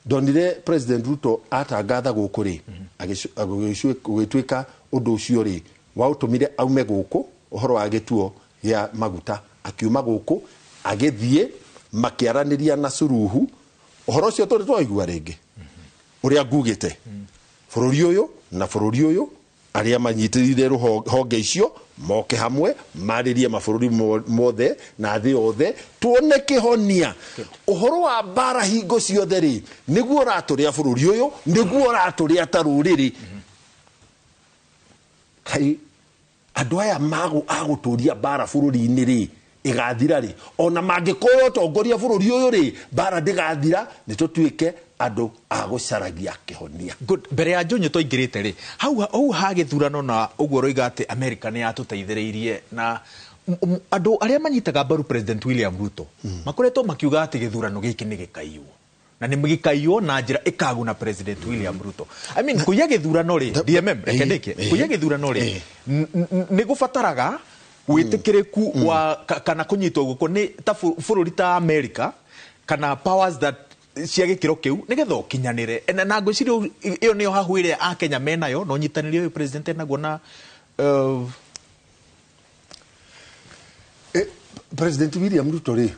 Ndonire President Ruto atangatha gũkũ rĩ, agĩtuĩka ũndũ ũcio rĩ waũtũmire aume gũkũ ũhoro wa gĩtuo gĩa maguta, akiuma gũkũ agĩthiĩ makĩaranĩria na Suluhu. Ũhoro ũcio tũrĩ twaigua rĩngĩ ũrĩa ngugĩte, bũrũri ũyũ na bũrũri ũyũ arĩa manyitĩrĩire honge icio moke hamwe marĩrie mabũrũri mothe na thĩ yothe, tuone kĩhonia. Ũhoro wa mbara hingo ciothe rĩ, nĩguo ũratũrĩa bũrũri ũyũ, nĩguo ũratũrĩa ta rũrĩrĩ. Kai andũ aya agũtũria mbara bũrũri-inĩ rĩ, ĩgathira rĩ? Ona mangĩkorwo ũtongoria bũrũri ũyũ rĩ, mbara ndĩgathira, nĩ tũtuĩke andũ a gũcaragia kĩhonia. Good. Mbere ya Njũnyũ twaingĩrĩte rĩ, hau ha gĩthurano na ũguo ũroiga atĩ America nĩ yatũteithĩrĩirie, na andũ arĩa manyitaga mbaru President William Ruto makoretwo makiuga atĩ gĩthurano gĩkĩ nĩ gĩkaiywo, na nĩ gĩkaiywo na njĩra ĩkaguna President William Ruto. I mean, kũiya gĩthurano rĩ, DMM, reke ndĩkie, kũiya gĩthurano rĩ, nĩ gũbataraga wĩtĩkĩrĩku wa kana kũnyitwo guoko nĩ ta bũrũri ta America kana powers that cia gĩkĩro kĩu nĩgetha ũkinyanĩre. Na ngwĩciria ĩyo nĩyo hahũ ĩrĩa Akenya menayo na ũnyitanĩri ũyũ president enaguo na President William Ruto rĩ,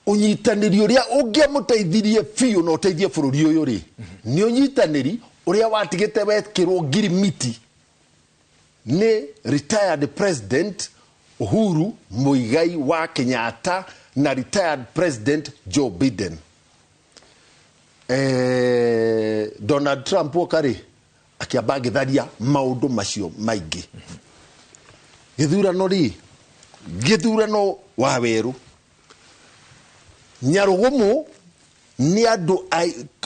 ũnyitanĩri ũrĩa ũngĩamũteithirie biũ na ũteithie bũrũri ũyũ rĩ, nĩ ũnyitanĩri ũrĩa watigĩte wekĩrwo ngirimiti nĩ retired President Uhuru Muigai wa Kenyatta na retired President Joe Biden. Donald Trump oka rĩ, akĩamba agĩtharia maũndũ macio maingĩ. Gĩthurano rĩ, gĩthurano wa werũ, Nyarũgũmũ nĩ andũ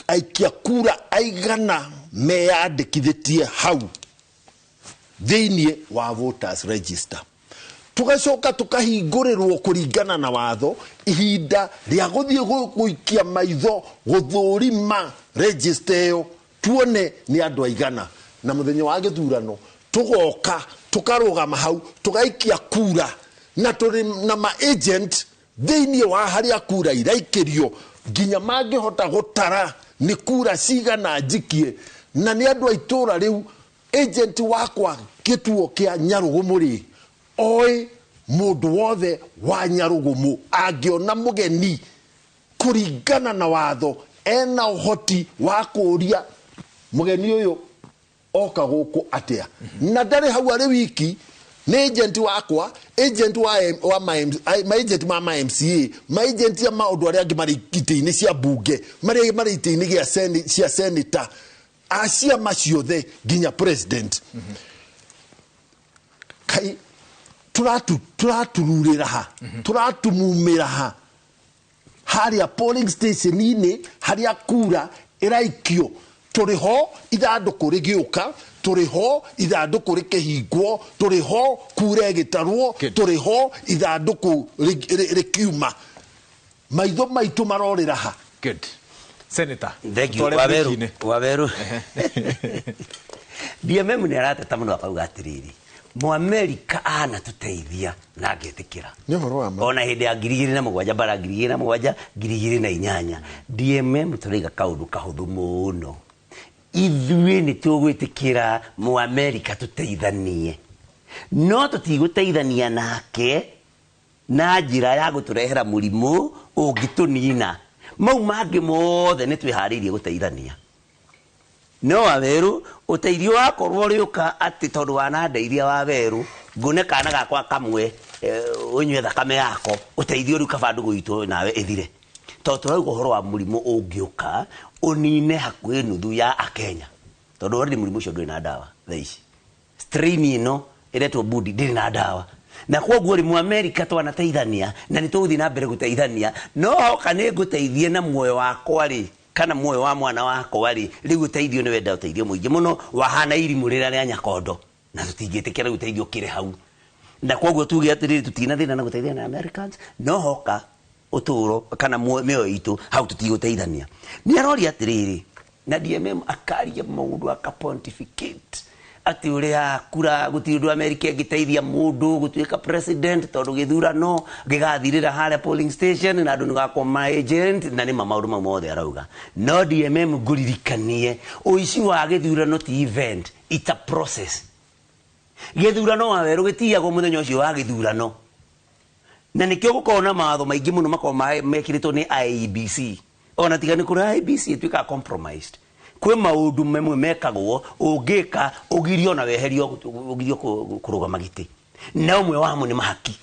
aikia kura aigana meyandĩkithĩtie hau thĩinĩ wa voters register. Tugacoka tukahingũrĩrwo kũringana na watho ihinda rĩa gũthiĩ gũikia maitho gũthũrima register ĩyo tuone nĩ andũ aigana. Na mũthenya wa gĩthurano tũgoka tũkarũgama hau tũgaikia kura, na tũrĩ na ma agent thĩinĩ wa harĩa kura iraikĩrio nginya mangĩhota gũtara nĩ kura cigana njikie, na nĩ andũ a itũra rĩu. Agent wakwa gĩtuo kĩa Nyarũgũmũ rĩ, oĩ mũndũ wothe wa Nyarũgũmũ angĩona mũgeni kũringana na watho ena ũhoti wa kũũria mũgeni ũyũ oka gũkũ atĩa, na ndarĩ hau arĩ wiki. Nĩ agent wakwa, agent wa ma agent ma MCA, ma agent ya maũndũ arĩa angĩ marĩ itĩ-inĩ cia mbunge, marĩa marĩ itĩ-inĩ cia senator, a ciama ciothe nginya president. Kai tũratururĩra ha, tũratumumĩra ha harĩa polling station-inĩ harĩa kura ĩraikio. Tũrĩ ho ithandũkũ rĩgĩũka, tũrĩ ho ithandũkũ rĩkĩhingwo, tũrĩ ho kura ĩgĩtarwo, tũrĩ ho ithandũkũ rĩkiuma. Maitho maitũ marorĩra ha. Good. Senator, Thank you. tware Waweru, mbici-inĩ. Waweru. DMM nĩ arateta mũno akauga atĩrĩrĩ, Mũamerika anatũteithia na ngĩtĩkĩra. Nĩ ũhoro wa ma. Ona hĩndĩ ya 2007, bara 2007, 2008. DMM tũraiga kaũndũ kahũthũ mũno. Ithuĩ nĩ tũgwĩtĩkĩra Mũamerika tũteithanie, no tũtigũteithania nake na njĩra ya gũtũrehera mũrimũ ũngĩtũnina. Mau mangĩ mothe nĩ twĩharĩirie gũteithania. No Waweru, ũteithio wakorwo ũrĩũka atĩ tondũ wanandeithia Waweru, ngune kana gakwa kamwe, ũnyue thakame yako, ũteithio rĩu kaba ndũgũ itũ nawe ĩthire. Tondũ tũrauga ũhoro wa mũrimũ ũngĩũka ũnine hakuhĩ nuthu ya Akenya. Tondũ already mũrimũ ũcio ndũrĩ na ndawa thaa ici. Strain ĩno ĩretwo Budi ndĩrĩ na ndawa. Na kwoguo rĩ, Mũamerika twanateithania na nĩ tũgũthiĩ na mbere gũteithania, no hoka nĩ ngũteithie na muoyo wakwa rĩ, kana muoyo wa mwana wakwa rĩ, rĩu ũteithio nĩ wenda ũteithio mũingĩ mũno, wahana irimũ rĩrĩa rĩa Nyakondo, na tũtingĩtĩkĩra rĩu ũteithio ũkĩre hau. Na kwoguo tuge atĩrĩrĩ, tũtirĩ na thĩna na gũteithania na Americans, no hoka ũtũro kana mĩoyo itũ hau tũtigũteithania. Nĩ aroria atĩrĩrĩ, na DMM akaria maũndũ akapontificate atĩ ũrĩa kura gũtirĩ ũndũ America ĩngĩteithia mũndũ gũtuĩka president, tondũ gĩthurano gĩgathirĩra harĩa polling station na andũ nĩ gakorwo ma agent, na nĩma maũndũ mau mothe arauga. No DMM, ngũririkanie, ũici wa gĩthurano ti event, it's a process. Gĩthurano wa werũ gĩtiyagwo mũthenya ũcio wa gĩthurano, na nĩkĩo gũkorwo na mawatho maingĩ mũno makorwo mekĩrĩtwo nĩ IEBC. Ona tiga nĩ kũrĩ IEBC ĩtuĩkaga compromised, kwĩ maũndũ mamwe mekagwo ũngĩka ũgirio na weherio, ũgirio kũrũgama gĩtĩ, na ũmwe wamo nĩ mahaki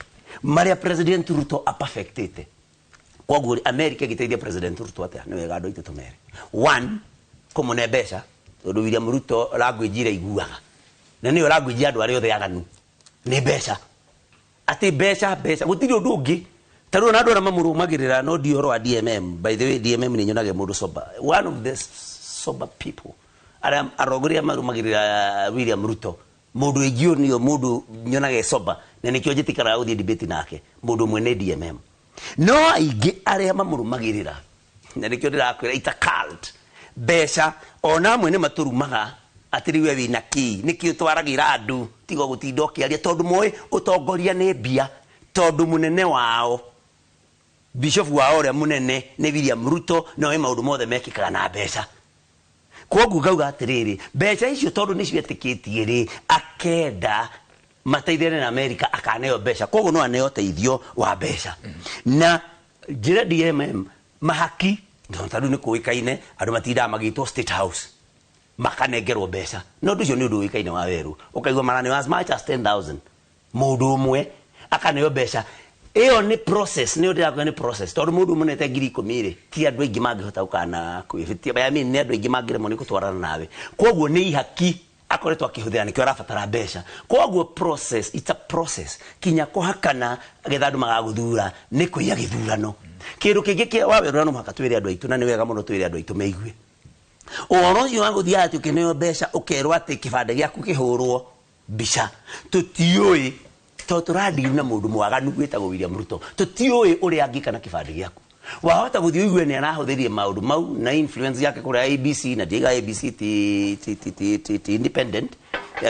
marĩa President Ruto aperfectĩte. Koguo rĩ, America ĩgĩteithia President Ruto atĩa? Nĩ wega andũ aitũ tũmere. One, kũmũne mbeca, tondũ William Ruto language ĩrĩa iguaga na nĩyo language ya andũ arĩa othe aganu nĩ mbeca, atĩ mbeca, mbeca, gũtirĩ ũndũ ũngĩ. Ta rĩu ona andũ arĩa mamũrũmagĩrĩra, no ndi ũhoro wa DMM. By the way, DMM nĩ nyonage mũndũ sober, one of the sober people arĩa arongoria marũmagĩrĩra William Ruto. Mũndũ ingĩonio mũndũ nyonage sober, na nĩkĩo njĩtĩkaraga gũthiĩ debate nake, mũndũ ũmwe nĩ DMM. No aingĩ arĩa mamũrũmagĩrĩra, na nĩkĩo ndĩrakwĩra it's a cult, mbeca. Ona amwe nĩ matũrumaga atĩ rĩu we wĩna kĩ, nĩkĩo twaragĩra andũ tiga gũtinda ũkĩaria, tondũ moĩ ũtongoria nĩ mbia, tondũ mũnene wao, bishop wao ũrĩa mũnene nĩ William Ruto, na oĩ maũndũ mothe mekĩkaga na mbeca. Koguo ngauga atĩrĩrĩ, mbeca icio tondũ nĩcio etĩkĩtie rĩ, akenda mateithanie na America, akaneo mbeca. Koguo no aneo ũteithio wa mbeca na njĩra DMM mahaki, no ta rĩu nĩ kũĩkaine andũ matindaga magĩtwo State House makanengerwo mbeca, no ũndũ ũcio nĩ ũndũ ũĩkaine wa werũ, ũkaigua maraneo as much as 10,000, mũndũ ũmwe akaneo mbeca. Ĩyo nĩ process, nĩ ndĩrakwĩra nĩ process, tondũ mũndũ ũmwe nete 10,000 rĩ, ti andũ aingĩ mangĩhota gũkana kwĩhĩtia. I mean, nĩ andũ aingĩ mangĩremwo nĩ gũtwarana nawe. Koguo nĩ ihaki akoretwo akĩhũthĩra, nĩkĩo arabatara mbeca. Koguo process, it's a process kinya kũhakana getha andũ magagũthura nĩ kũiya gĩthurano. Kĩndũ kĩngĩ kĩa wa werũ, no mũhaka twĩre andũ aitũ, na nĩ wega mũno twĩre andũ aitũ meigue ũhoro ũcio wa gũthiaga atĩ ũkĩneo mbeca, ũkerwo atĩ kĩbandĩ gĩaku kĩhũrwo mbica. Tũtiũĩ, tondũ tũrandiru na mũndũ mwaganu wĩtagwo William Ruto, tũtiũĩ ũrĩa angĩka na kĩbandĩ gĩaku. Wahota gũthiĩ ũigue nĩ arahũthĩrie maũndũ mau na influence yake kũrĩa ABC, na ndiaiga ABC ti independent.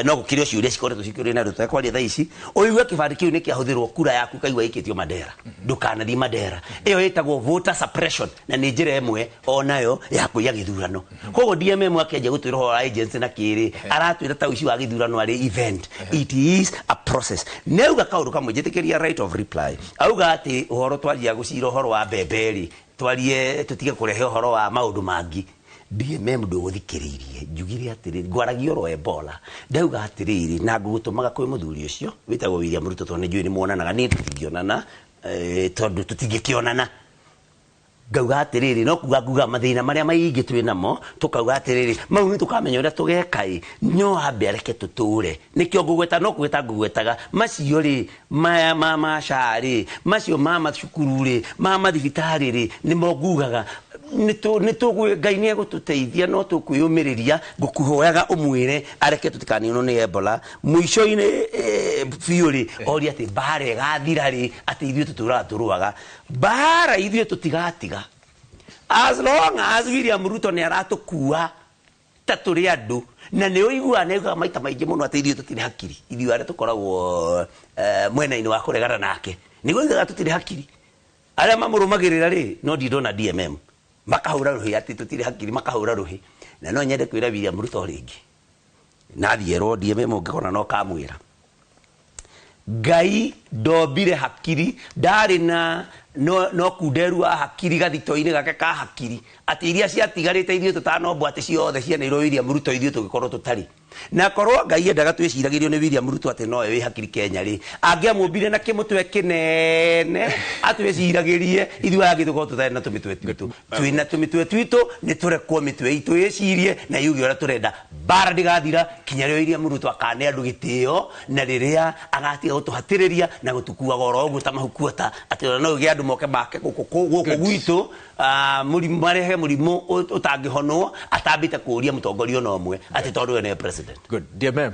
No gũkĩrĩ o ciũria cikoretwo cikĩũrio na andũ tũtekwaria thaa ici. Ũigue kĩbandĩ kĩu nĩ kĩahũthĩrwo, kura yaku kaigua ĩikĩtio Mandera. Ndũkanathiĩ Mandera. Ĩyo ĩtagwo voter suppression, na nĩ njĩra ĩmwe onayo ya kũiya gĩthurano. Koguo DMM akĩanjia gũtwĩra ũhoro wa agency na kĩrĩ, aratwĩra ta ũici wa gĩthurano arĩ event. It is a process. Nĩ auga kaũndũ kamwe, njĩtĩkĩria right of reply. Auga atĩ ũhoro twaria gũcira ũhoro wa mbembe rĩ, twarie tũtige kũrehe ũhoro wa maũndũ mangĩ. DMM, ndũgũthikĩrĩirie. Njugire atĩrĩrĩ, ngwaragia ũro Ebola, ndauga atĩrĩrĩ, na ngũgũtũmaga kwĩ mũthuri ũcio wĩtagwo William Ruto, tondũ nĩ njũĩ nĩ muonanaga, niĩ tũtingĩonana, tondũ tũtingĩkĩonana. Ngauga atĩrĩrĩ, no kuga nguga mathĩna marĩa maingĩ twĩ namo, tũkauga atĩrĩrĩ, mau nĩ tũkamenya ũrĩa tũgeka ĩ, no ambe areke tũtũre. Nĩkĩo ngũgweta, no kũgweta ngũgwetaga macio rĩ, maya ma maca rĩ, macio ma macukuru rĩ, ma mathibitarĩ rĩ, nĩmo ngugaga nĩ tũgwĩ Ngai nĩ egũtũteithia, no tũkwĩyũmĩrĩria. Ngũkũhoyaga ũmwĩre areke tũtikaninwo nĩ Ebola. Mũico-inĩ biũ rĩ, oria atĩ mbara ĩgathira rĩ, atĩ ithuĩ tũtũraga tũrũaga mbara, ithuĩ tũtigatiga as long as William Ruto nĩ aratũkua ta tũrĩ andũ. Na nĩ ũiguaga nĩ augaga maita maingĩ mũno atĩ ithuĩ tũtirĩ hakiri, ithuĩ arĩa tũkoragwo mwena-inĩ wa kũregana nake, nĩguo oigaga tũtirĩ hakiri. Arĩa mamũrũmagĩrĩra rĩ, no ndindona DMM makahũra rũhĩ atĩ tũtirĩ hakiri, makahũra rũhĩ. Na no nyende kwĩra William Ruto rĩngĩ, nathiĩ erwo DMM, ũngĩkona no kamwĩra Ngai ndombire hakiri, ndarĩ na No kunderu wa hakiri gathito-inĩ gake ka hakiri atĩ iria ciatigarĩte ithuĩ tũtanombwo atĩ ciothe cianeirwo William Ruto ithuĩ tũgĩkorwo tũtarĩ na korwo Ngai endaga twĩciragĩrio nĩ William Ruto atĩ nowe wĩ hakiri Kenya rĩ, angĩamũmbire na kĩmũtwe kĩnene atwĩciragĩrie ithuĩ aya angĩ tũkorwo tũtarĩ na tũmĩtwe twitũ. Twĩna tũmĩtwe twitũ, nĩ tũrekwo mĩtwe itũ ĩcirie na yuge ũrĩa tũrenda. Mbara ndĩgathira kinya rĩrĩa William Ruto akane andũ gĩtĩo na rĩrĩa agatiga gũtũhatĩrĩria na gũtũkuaga oro ũguo ta mahukuota atĩ ona no ũgĩe andũ moke make gũkũ gwitũ, mũrimũ marehe mũrimũ ũtangĩhonwo atambĩte kũũria mũtongoria ona ũmwe atĩ tondũ we nĩwe president. Good. DMM,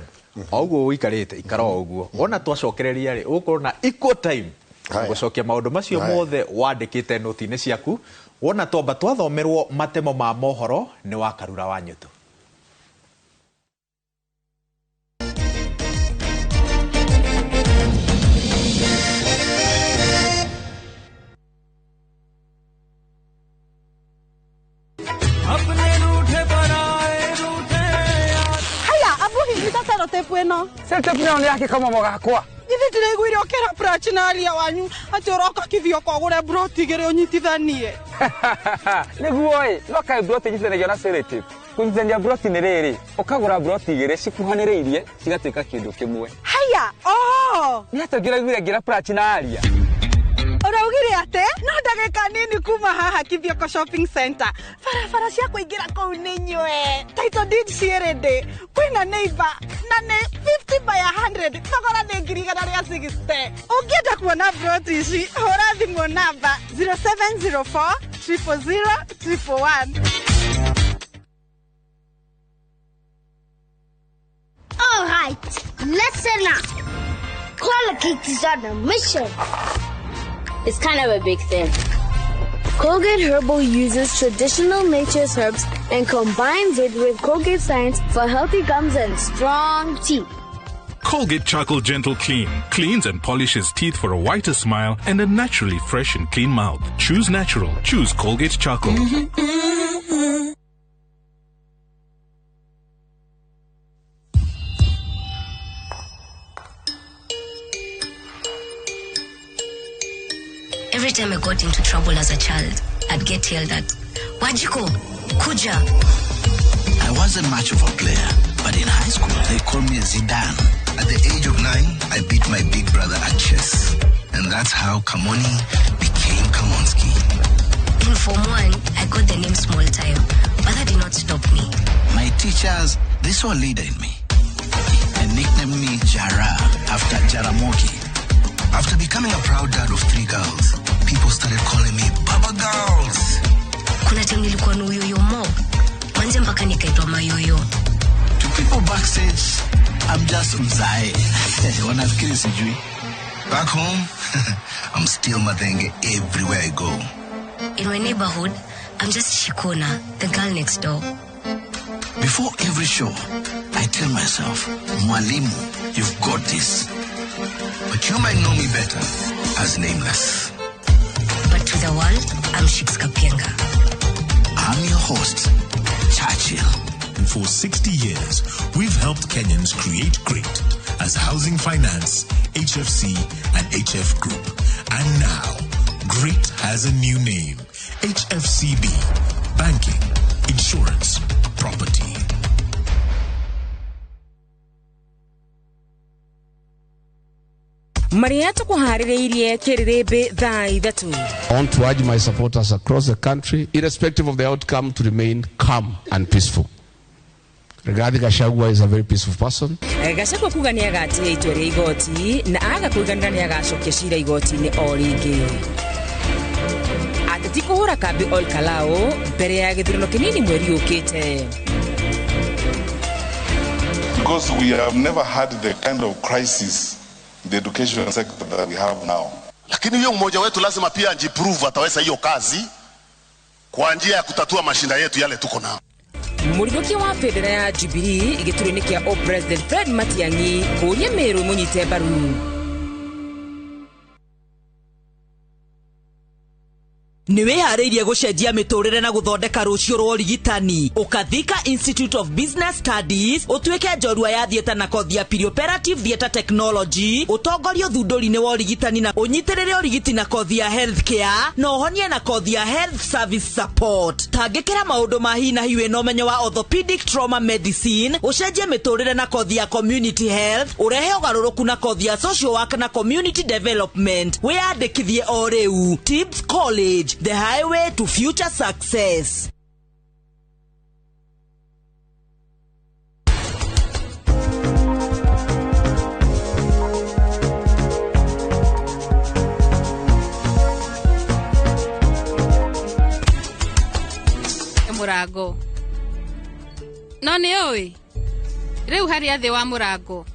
o ũguo ũikarĩte ikara o ũguo, wona twacokereria rĩ, ũgũkorwo na equal time gũcokia maũndũ macio mothe wandĩkĩte noti-inĩ ciaku. Wona twamba twathomerwo matemo ma mohoro nĩ wa Karura wa Nyutu. Ĩno Sellotape nayo nĩ yake kamamo gakwa. Githĩ ndĩraiguire ũkĩra Prachi na aria wanyu atĩ ũroka Kithioko ũgũre broti igĩrĩ ũnyitithanie. Nĩguo ĩ, no kaĩ broti inyitithanagio na sellotape. Kũnyitithania broti nĩ rĩrĩ, ũkagũra broti igĩrĩ cikuhanĩrĩirie cigatuĩka kĩndũ kĩmwe. Haya, oho. Nĩ atĩa ũngĩraiguire ngĩra Prachi na aria? Ũraugire atĩ no ndagĩka nini kuma haha Kithioko Shopping Center, barabara cia kũingĩra kũu nĩ nywe, title deed ciĩ ready, kwĩna neighbor na nĩ 50 by 100, thogora nĩ 160,000. Ũngĩenda kuona broti ici, hũra thimũ namba 0704 000 111. All right, listen up. Colgate is on a mission. It's kind of a big thing. Colgate Herbal uses traditional nature's herbs and combines it with Colgate science for healthy gums and strong teeth. Colgate Charcoal Gentle Clean cleans and polishes teeth for a whiter smile and a naturally fresh and clean mouth. Choose natural. Choose Colgate Charcoal. Every time I got into trouble as a child, I'd get yelled at. Wajiko, Kuja. I wasn't much of a player, but in high school they called me Zidane. At the age of 9, I beat my big brother at chess. And that's how Kamoni became Kamonski. In Form 1, I got the name Small Time, but that did not stop me. My teachers, they saw a leader in me and nicknamed me Jara after Jaramogi. After becoming a proud dad of 3 girls, people started calling me Baba Girls. Kuna time nilikuwa na uyoyo mob. Manze mpaka nikaitwa mayoyo. To people backstage, I'm just mzae. Wanafikiri sijui. Back home, I'm still Mathenge everywhere I go. In my neighborhood, I'm just Shikona, the girl next door. Before every show, I tell myself, Mwalimu, you've got this. But you might know me better as Nameless. But to the world, I'm Shiks Kapienga. I'm your host, Churchill. And for 60 years, we've helped Kenyans create great as Housing Finance, HFC, and HF Group. And now, Great has a new name, HFCB, Banking, Insurance, Property. Maria tũkũharĩrĩirie kĩrĩrĩmbĩ thaa ithatũ. I want to urge my supporters across the country, irrespective of the outcome, to remain calm and peaceful. Rigathi Gachagua is a very peaceful person. Gachagua kuga nĩ agatia itua rĩa igoti na aga kũiganĩra nĩ agacokia cira igoti-inĩ o rĩngĩ. Ateti kũhũra kambi Ol Kalou mbere ya gĩthurano kĩnini mweri ũkĩte. Because we have never had the kind of crisis in the education sector that we have now. Lakini hiyo mmoja wetu lazima pia ajiprove ataweza hiyo kazi kwa njia ya kutatua mashinda yetu yale tuko nao. Mũrigũkia wa bendera ya Jubilee gĩturwa-inĩ kĩa o President Fred Matiang'i kũũria Meru ĩmũnyite mbaru. Nĩ wĩharĩirie gũcenjia mĩtũrĩre na gũthondeka rũciũ rwa ũrigitani? Ũkathika Institute of Business Studies, ũtuĩke njorua ya theatre na kothi ya perioperative theatre technology, ũtongorie ũthundũri-inĩ wa ũrigitani na ũnyitĩrĩre ũrigiti na kothi ya health care, na ũhonie na kothi ya health service support. Tangĩkĩra maũndũ ma hi na hi wĩna ũmenyo wa orthopedic trauma medicine, ũcenjie mĩtũrĩre na kothi ya community health, ũrehe ũgarũrũku na kothi ya social work na community development. Wĩyandĩkithie o rĩu. Tips College, the highway to future success. Mũrango no nĩ ũĩ rĩu harĩa thĩ wa mũrango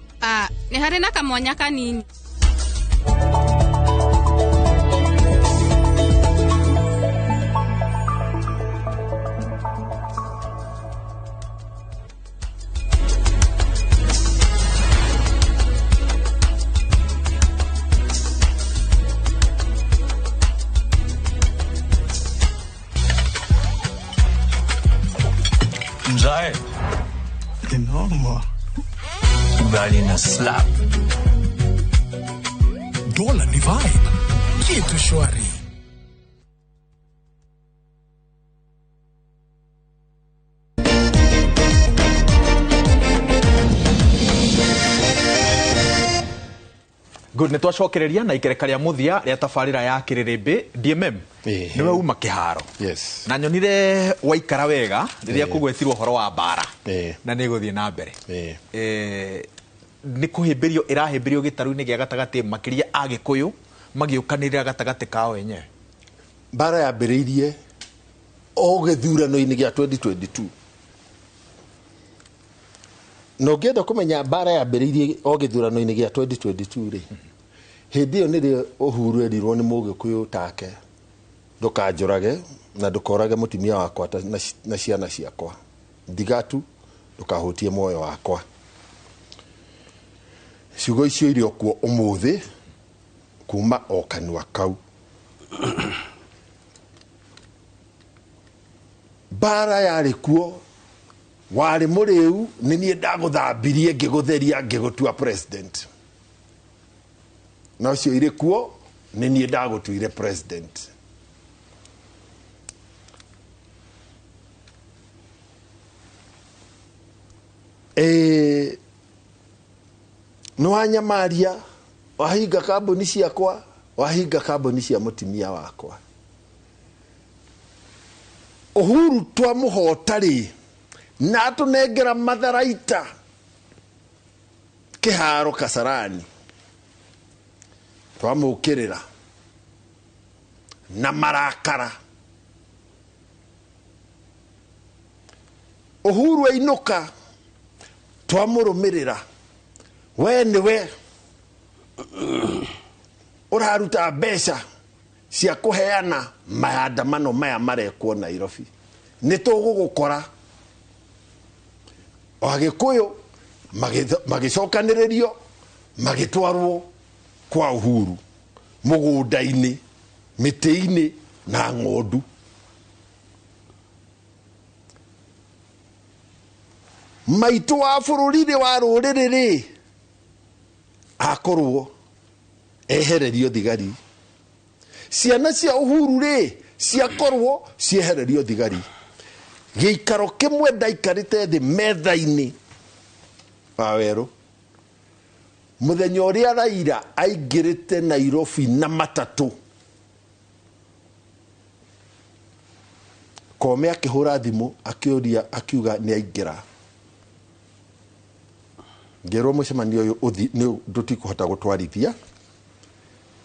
nĩ harĩ na kamwanya kanini. Mzae. Ni noma. Ugali na slap. Dola ni vibe. Kitu shwari. Good, nĩ twacokereria na ikereka rĩa mũthia rĩa tabarĩra ya Kĩrĩrĩmbĩ. DMM, nĩwe uma kĩharo. Yes. Na nyonire waikara wega rĩrĩa kũgwetirwo ũhoro wa mbara na nĩ gũthiĩ na mbere. Nĩ kũhĩmbĩrio ĩrahĩmbĩrio gĩtarũ-inĩ gĩa gatagatĩ, makĩria Agĩkũyũ magĩũkanĩrĩra gatagatĩ kao enyewe. Mbara yambĩrĩirie o gĩthurano-inĩ gĩa 2022. Na ũngĩenda kũmenya mbara yambĩrĩirie o gĩthurano-inĩ gĩa 2022 rĩ, hĩndĩ ĩyo nĩrĩo Uhuru erirwo nĩ Mũgĩkũyũ take, ndũkanjũrage na ndũkorage mũtumia wakwa na ciana ciakwa, ndigatu ndũkahutie muoyo wakwa. Ciugo icio irĩ o kuo ũmũthĩ kuma o kanua kau. Mbara yarĩ kuo, warĩ mũrĩu, nĩ niĩ ndagũthambirie ngĩgũtheria ngĩgũtua president. Na ũcio irĩ kuo, nĩ niĩ ndagũtuire president. Nĩ wanyamaria, wahinga kambuni ciakwa, wahinga kambuni cia mũtumia wakwa. Uhuru twamũhota rĩ, na atũnengera matharaita kĩharo Kasarani, twamũkĩrĩra na marakara. Uhuru ainũka, twamũrũmĩrĩra, we nĩwe ũraruta mbeca cia kũheana maandamano maya marekwo Nairobi, nĩ tũgũgũkora. Agĩkũyũ magĩcokanĩrĩrio magĩtwarwo kwa Uhuru mũgũnda-inĩ, mĩtĩ-inĩ na ng'ondu. Maitũ wa bũrũri-rĩ wa rũrĩrĩ rĩ, akorwo ehererio thigari. Ciana cia Uhuru rĩ, ciakorwo ciehererio thigari. Gĩikaro kĩmwe ndaikarĩte thĩ metha-inĩ wa werũ, mũthenya ũrĩa Raila aingĩrĩte Nairobi na matatũ, Kome akĩhũra thimũ akĩũria, akiuga nĩ aingĩra. Ngĩrwo mũcemanio ũyũ ndũtikũhota gũtwarithia,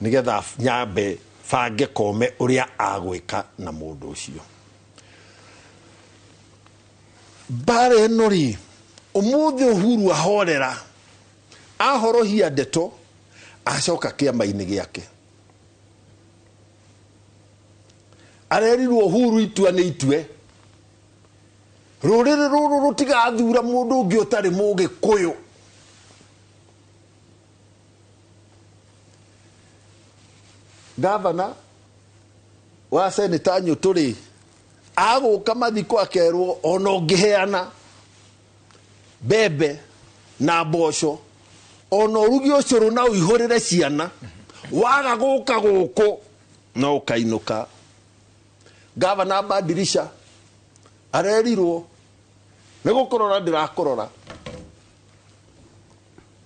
nĩgetha nyambe bange Kome ũrĩa agwĩka na mũndũ ũcio. Mbara ĩno rĩ, ũmũthĩ Uhuru ahorera, ahorohia ndeto, acoka kĩama-inĩ gĩake. Arerirwo Uhuru itua nĩ itue, rũrĩrĩ rũrũ rũtigathura mũndũ ũngĩ ũtarĩ Mũgĩkũyũ. Gavana Wa seneta Nyũtũ rĩ, agũka mathiko akerwo ona ũngĩheana mbembe na mboco, ona ũruge ũcũrũ na ũihũrĩre ciana, waga gũka gũkũ no ũkainũka. Gavana Badirisha arerirwo nĩ gũkũrora ndĩrakũrora,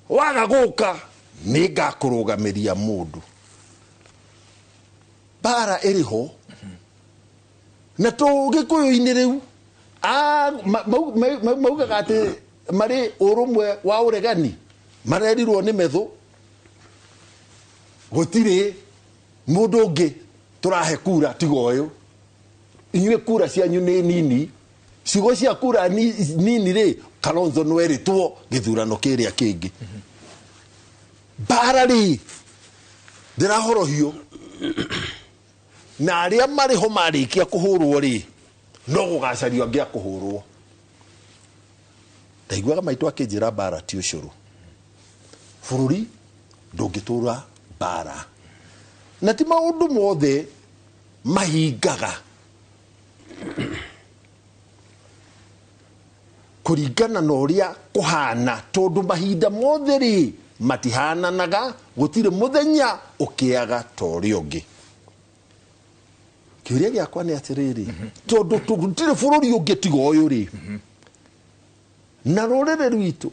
waga gũka nĩ ngakũrũgamĩria mũndũ. Mbara ĩrĩ ho na tũgĩkũyũ-inĩ rĩu maugaga atĩ marĩ ũrũmwe wa ũregani, marerirwo nĩ methũ gũtirĩ mũndũ ũngĩ tũrahe kura tiga ũyũ, inyuĩ kura cianyu nĩ nini, ciugo cia kura nini rĩ, Kalonzo nĩwerĩtwo gĩthurano kĩrĩa kĩngĩ. Mbara rĩ ndĩrahorohio, na arĩa marĩ ho marĩkia kũhũrwo rĩ, no gũgacario angĩ a kũhũrwo. Ndaiguaga maitũ akĩnjĩra mbara ti ũcũrũ, bũrũri ndũngĩtũra mbara, na ti maũndũ mothe mahingaga kũringana na ũrĩa kũhana, tondũ mahinda mothe rĩ matihananaga, gũtirĩ mũthenya ũkĩaga ta ũrĩa ũngĩ. Kĩũria gĩakwa nĩ atĩrĩrĩ, tondũ tũtirĩ bũrũri ũngĩ tiga ũyũ rĩ, na rũrĩrĩ rwitũ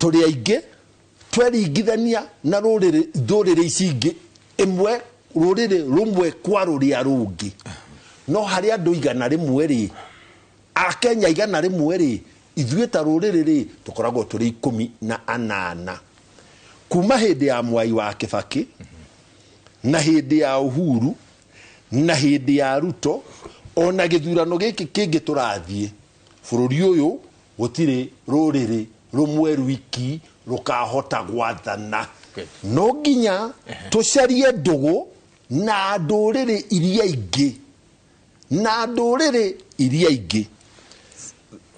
tũrĩ aingĩ tweringithania na rũrĩrĩ ici ingĩ, ĩmwe rũrĩrĩ rũmwe kwa rũrĩa rũngĩ, no harĩ andũ 100 rĩ, Akenya 100 rĩ, ithuĩ ta rũrĩrĩ rĩ tũkoragwo tũrĩ 18. Kuma hĩndĩ ya Mwai wa Kĩbakĩ na hĩndĩ ya Uhuru na hĩndĩ ya Ruto, ona gĩthurano gĩkĩ kĩngĩ tũrathiĩ, bũrũri ũyũ gũtirĩ rũrĩrĩ rũmwe rwiki rũkahota gwathana. No nginya tũcarie ndũgũ na ndũrĩrĩ iria ingĩ, na ndũrĩrĩ iria ingĩ.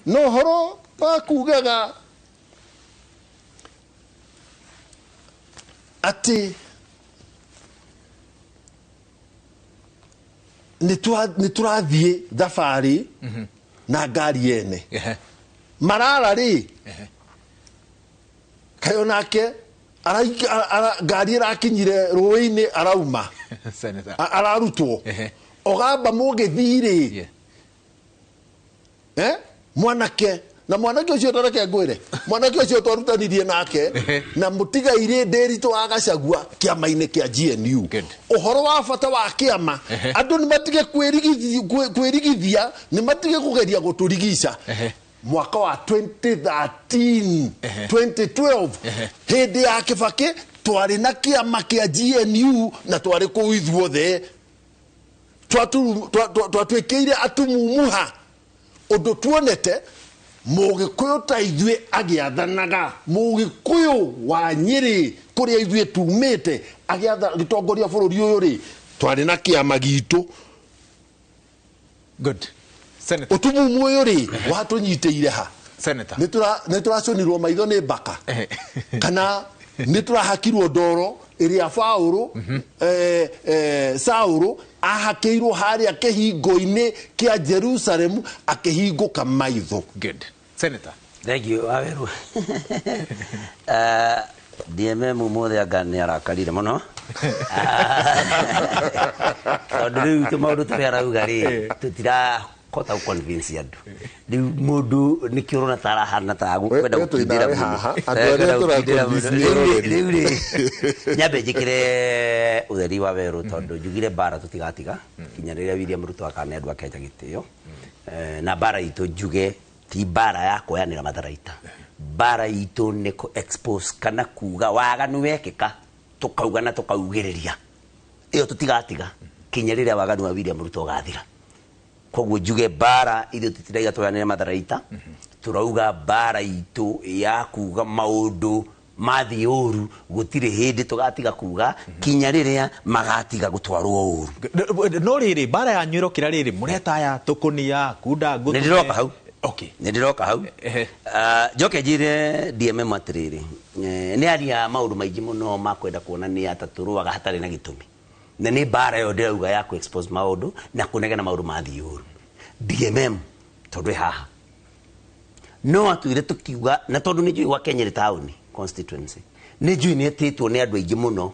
No ũhoro wa kugaga atĩ nĩ tũrathiĩ thabarĩ na ngari ene Marara rĩ, kayo nake ngari ĩrakinyire rũĩ-inĩ arauma, ararutwo Ogamba mũgĩthii rĩ, mwanake na mwanake ũcio tareke ngwĩre, mwanake ũcio twarutanirie nake na mũtigairĩ Ndĩritũ wa Gachagua kĩama-inĩ kĩa GNU. Ũhoro wa bata wa kĩama, andũ nĩ matige kwĩrigithia, nĩ matige kũgeria gũtũrigica. Mwaka wa 2013 2012 hĩndĩ ya Kĩbakĩ twarĩ na kĩama kĩa GNU na twarĩ kũu ithuothe, twatuĩkĩire atumumuha ũndũ tuonete Mũgĩkũyũ ta ithuĩ agĩathanaga, Mũgĩkũyũ wa Nyĩrĩ kũrĩa ithuĩ tumĩte agĩtongoria bũrũri ũyũ rĩ, twarĩ na kĩama gitũ. Good. Senator. Ũtumumu ũyũ rĩ watũnyitĩire ha? Senator. Nĩ tũraconirwo maitho nĩ mbaka, kana nĩ tũrahakirwo ndoro ĩrĩa Paũlũ Saũlũ ahakĩirwo harĩa kĩhingo-inĩ kĩa Jerusalemu akĩhingũka maitho. Good. Senator. Thank you. Waweru. DMM ũmũthĩ anga nĩ arakarire mũno, tondũ rĩu tũmaũndũ tũrĩa arauga rĩ tũtirahota gũ-convince andũ. Rĩu mũndũ nĩkĩo ũrona ta arahana ta kwenda gũkindĩra mũno. Rĩu rĩ nyambe njĩkĩre ũtheri wa werũ, tondũ njugire mbara tũtigatiga kinya rĩrĩa William Ruto akane andũ a Kenya gĩtĩo. Na mbara itũ njuge ti mbara ya kuoyanĩra matharaita, mbara itũ nĩ kũ expose kana kuga waganu wekĩka tũkauga na tũkaugĩrĩria, ĩyo tũtigatiga kinya rĩrĩa waganu wa William Ruto ũgathira. Koguo njuge mbara ithuĩ tũtiraiga tũoyanĩre matharaita, tũrauga mbara itũ ya kuga maũndũ mathiĩ ũru, gũtirĩ hĩndĩ tũgatiga kuga kinya rĩrĩa magatiga gũtwarwo ũru. No rĩrĩ mbara yanyu ĩrokĩra rĩrĩ mũretaya tũkũnia kunda ngũtũme. Nĩ ndĩroka hau. Okay. Nĩ ndĩroka hau. Njoke njĩre DMM atĩrĩrĩ, nĩ aria maũndũ maingĩ mũno ma kwenda kuonania ta tũrũaga hatarĩ na gĩtũmi, na nĩ mbara ĩyo ndĩrauga ya kũ expose maũndũ na kũnegena maũndũ mathiĩ ũru. DMM tondũ ĩ haha no atwĩre tũkiuga, na tondũ nĩ njũĩ gwake Nyĩrĩ taũni constituency nĩ njũĩ nĩ etĩtwo nĩ andũ aingĩ mũno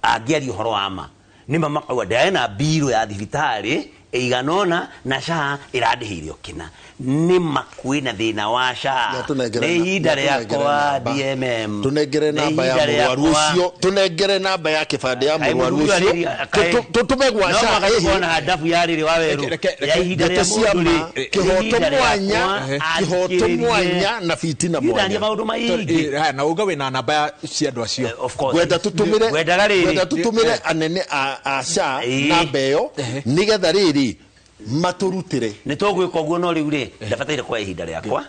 angĩaria ũhoro wa ma nĩ ma makauga ndarĩ na mbirũ ya thibitarĩ ĩigana ũna na SHA ĩrandĩhĩire o kĩna. Nĩ ma kwĩna thĩna wa SHA. Nĩ ihinda rĩakwa DMM, tunengere namba ya mũrwaru ũcio, tunengere namba ya kĩbandĩ ya mũrwaru ũcio, tũtũme gwa SHA. Ona handabu ya rĩrĩ wa werũ ya ihinda rĩa mũndũ rĩ, kĩhoto mwanya, kĩhoto mwanya na fitina mwanya. Maũndũ maingĩ na uga wĩna namba ya cia andũ acio. Ngwenda tũtũmĩre, ngwenda tũtũmĩre anene a SHA namba ĩyo nĩgetha rĩrĩ maturutire. Nĩ tũgwĩka ũguo, no rĩu rĩ ndabataire kwa ihinda rĩakwa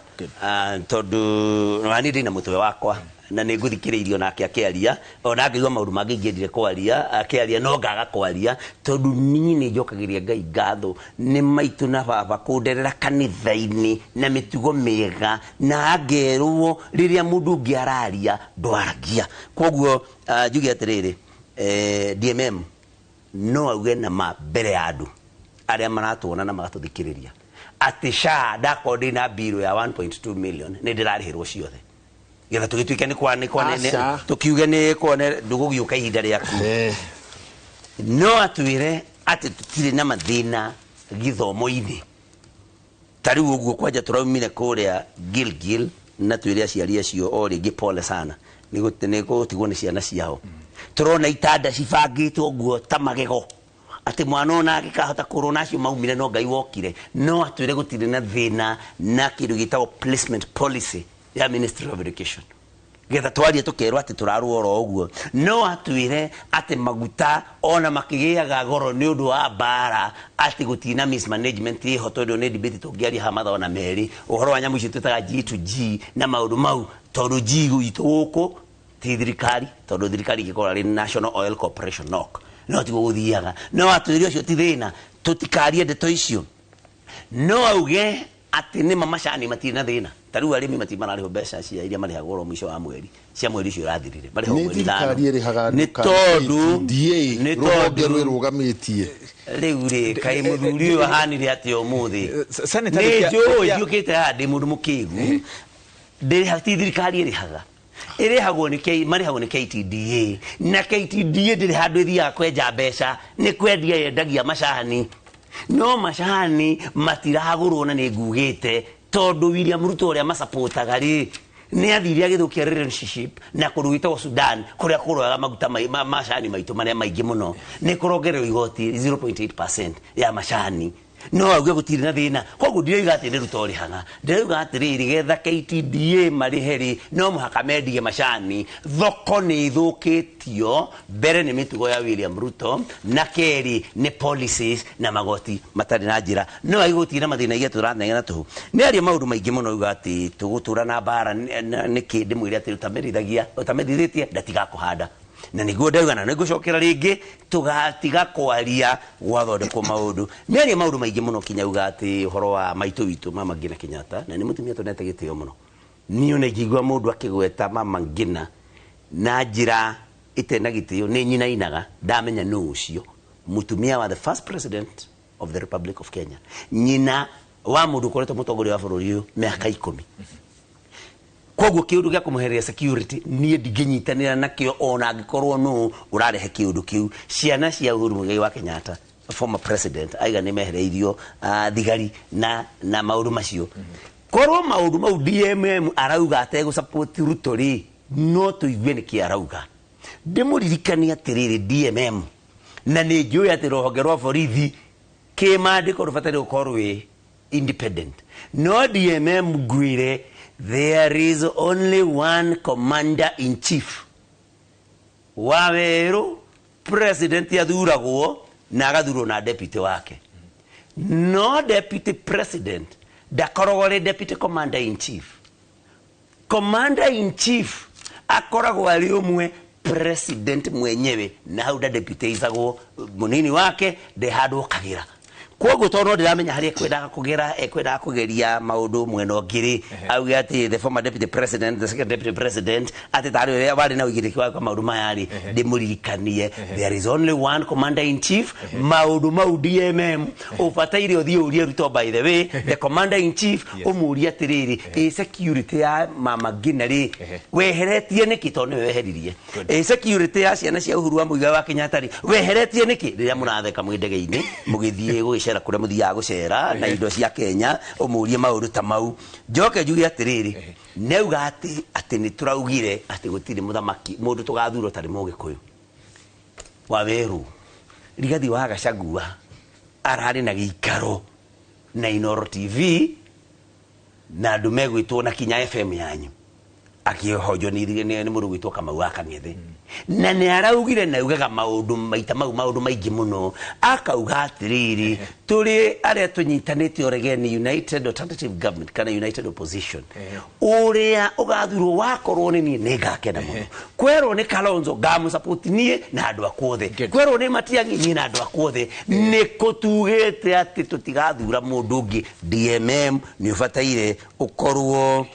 tondũ nani ndĩ na mũtwe wakwa na nĩ ngũthikĩrĩirio nake akĩaria, ona ngĩigua maũndũ mangĩ ingĩendire kwaria akĩaria no ngaga kwaria tondũ niĩ nĩ njokagĩria Ngai ngatho nĩ maitũ na baba kũnderera kanitha-inĩ na mĩtugo mĩega, na ngerwo rĩrĩa mũndũ ũngĩ araria ndwaragia. Koguo njuge atĩrĩrĩ, DMM no auge na ma mbere ya andũ arĩa maratuona na magatũthikĩrĩria atĩ SHA ndakorwo ndĩ na mbirũ ya 1.2 million nĩ ndĩrarĩhĩrwo ciothe, getha tũgĩtuĩke nĩ kwa nĩ kwa tũkiuge nĩ kuone ndũgũgĩũka ihinda rĩaku. No atwĩre atĩ tũtirĩ na mathĩna gĩthomo-inĩ. Ta rĩu ũguo kwanja tũraumire kũrĩa Gilgil na twĩre aciari acio o rĩngĩ pole sana nĩ gũtigwo nĩ ciana ciao. Tũrona itanda cibangĩtwo ũguo ta magego atĩ mwana ona angĩkahota kũrwo nacio maumire no Ngai wokire. No atwĩre gũtirĩ na thĩna na kĩndũ gĩtagwo placement policy ya Ministry of Education, getha twarie tũkerwo atĩ tũrarũa oro ũguo. No atwĩre atĩ maguta ona makĩgĩaga goro nĩ ũndũ wa mbara atĩ gũtirĩ na mismanagement ĩho, tondũ nĩ debate tũngĩaria haha mathaa ona merĩ ũhoro wa nyamũ icio twĩtaga G2G na maũndũ mau, tondũ G gwitũ gũkũ ti thirikari, tondũ thirikari ĩngĩkorwo arĩ National Oil Corporation NOC, no tiguo gũthiaga. No atwĩre ũcio ti thĩna, tũtikarie ndeto icio. No auge atĩ nĩ ma macani matirĩ na thĩna, ta rĩu arĩmi matirĩ mararĩhwo mbeca cia iria marĩhagwo oro mũico wa mweri cia mweri ũcio ũrathirire, marĩhagwo mweri ithano. Nĩ tondũ nĩ tondũ rwĩrũgamĩtie rĩu rĩ kaĩ mũthuri ũyũ ahanire atĩa ũmũthĩ. Nĩ njũĩ ndiũkĩte haha ndĩ mũndũ mũkĩgu, ti thirikari ĩrĩhaga, ĩrĩhagwo nĩ K, marĩhagwo nĩ KTDA, na KTDA ndĩrĩ handũ ĩthiaga kwenja mbeca, nĩ kwendia yendagia macani, no macani matiragũrwo na nĩ ngugĩte tondũ William Ruto ũrĩa macapotaga rĩ nĩ athire agĩthũkia relationship na kũndũ gwĩtagwo Sudan kũrĩa kũroyaga maguta macani maitũ marĩa maingĩ mũno, nĩ kũrongererwo igoti 0.8% ya macani. No auge gũtirĩ na thĩna. Koguo ndirauga atĩ nĩ Ruto ũrĩhaga, ndĩrauga atĩrĩrĩ getha KTDA marĩhe rĩ no mũhaka mendie macani. Thoko nĩ ĩthũkĩtio mbere nĩ mĩtugo ya William Ruto, na kerĩ nĩ policies na magoti matarĩ na njĩra. No auge gũtirĩ na mathĩna iria tũranegena tũhũ. Nĩ aria maũndũ maingĩ mũno auga atĩ tũgũtũra na mbara nĩkĩ, ndĩmwĩre atĩ ũtamerithĩtie ndatigakũhanda. Na nĩguo ndauga na nĩngũcokera rĩngĩ tũgatiga kwaria gwathondekwo maũndũ. Nĩ aria maũndũ maingĩ mũno kinya auga atĩ ũhoro wa maitũ witũ Mama Ngina Kenyatta, na nĩ mũtumia tũnete gĩtĩo mũno. Niĩ ona ingĩigua mũndũ akĩgweta Mama Ngina na njĩra ĩtarĩ na gĩtĩo nĩ nyinainaga ndamenya nũ ũcio mũtumia wa the first president of the Republic of Kenya, nyina wa mũndũ ũkoretwo mũtongoria wa bũrũri ũyũ mĩaka 10. Koguo kĩũndũ gĩa kũmũhereria security niĩ ndingĩnyitanĩra nakĩo ona angĩkorwo nũ ũrarehe kĩũndũ kĩu. Ciana cia Uhuru Muigai wa Kenyatta former president aiga nĩ mehereirio thigari na maũndũ macio. Korwo maũndũ mau DMM arauga ategũ support Ruto rĩ, no tũigue nĩkĩ arauga. Ndĩmũririkanie atĩrĩrĩ DMM, na nĩ njũĩ atĩ rũhonge rwa borithi kĩmandĩko rũbataire gũkorwo rwĩ independent, no DMM ngwĩre there is only one commander in chief wa werũ, president athuragwo na agathurwo na deputy wake, no deputy president ndakoragwo arĩ deputy commander in chief. Commander in chief akoragwo arĩ ũmwe president mwenyewe, na hau ndadeputaizagwo munini wake ndĩ handũ okagĩra. Koguo tondũ no ndĩramenya harĩa ekwendaga kũgera, ekwendaga kũgeria maũndũ mwena ũngĩ rĩ, auge atĩ the former deputy president, the second deputy president, atĩ tarĩ ũrĩa warĩ na ũigĩrĩrĩki wa gwĩka maũndũ maya rĩ, ndĩmũririkanie there is only one commander in chief. Maũndũ mau DMM ũbataire ũthiĩ ũrie Ruto, by the way, the commander in chief, ũmũrie atĩrĩrĩ, ĩ security ya Mama Ngina rĩ, weheretie nĩkĩ? Tondũ nĩwe weheririe. Ĩ security ya ciana cia Uhuru wa Muigai wa Kenyatta rĩ, weheretie nĩkĩ? Rĩrĩa mũratheka mwĩ ndege-inĩ mũgĩthiĩ gũgĩcera kũrĩa mũthiaga gũcera na indo cia Kenya, ũmũrie maũndũ ta mau. Njoke njuge atĩrĩrĩ, nĩauga atĩ nĩ tũraugire atĩ gũtirĩ mũthamaki mũndũ tũgathura ũtarĩ Mũgĩkũyũ. Wawerũ, Rigathi wa Gachagua ararĩ na gĩikaro na Inoro TV na andũ megwĩtwo na Kinya FM yanyu, akĩhonjwo nĩ mũndũ gwĩtwo Kamau wa Kang'ethe, na nĩ araugire na augaga maũndũ maita mau, maũndũ maingĩ mũno, akauga atĩrĩrĩ, tũrĩ arĩa tũnyitanĩte ũregeni, United Alternative Government kana United Opposition, ũrĩa ũgathurwo wakorwo nĩ niĩ nĩ ngakena mũno. Kwerwo nĩ Kalonzo, ngamũsupport niĩ na andũ akwa othe. Kwerwo nĩ Matiang'i, niĩ na andũ akwa othe. Nĩ kũ tugĩte atĩ tũtigathura mũndũ ũngĩ? DMM, nĩ ũbataire ũkorwo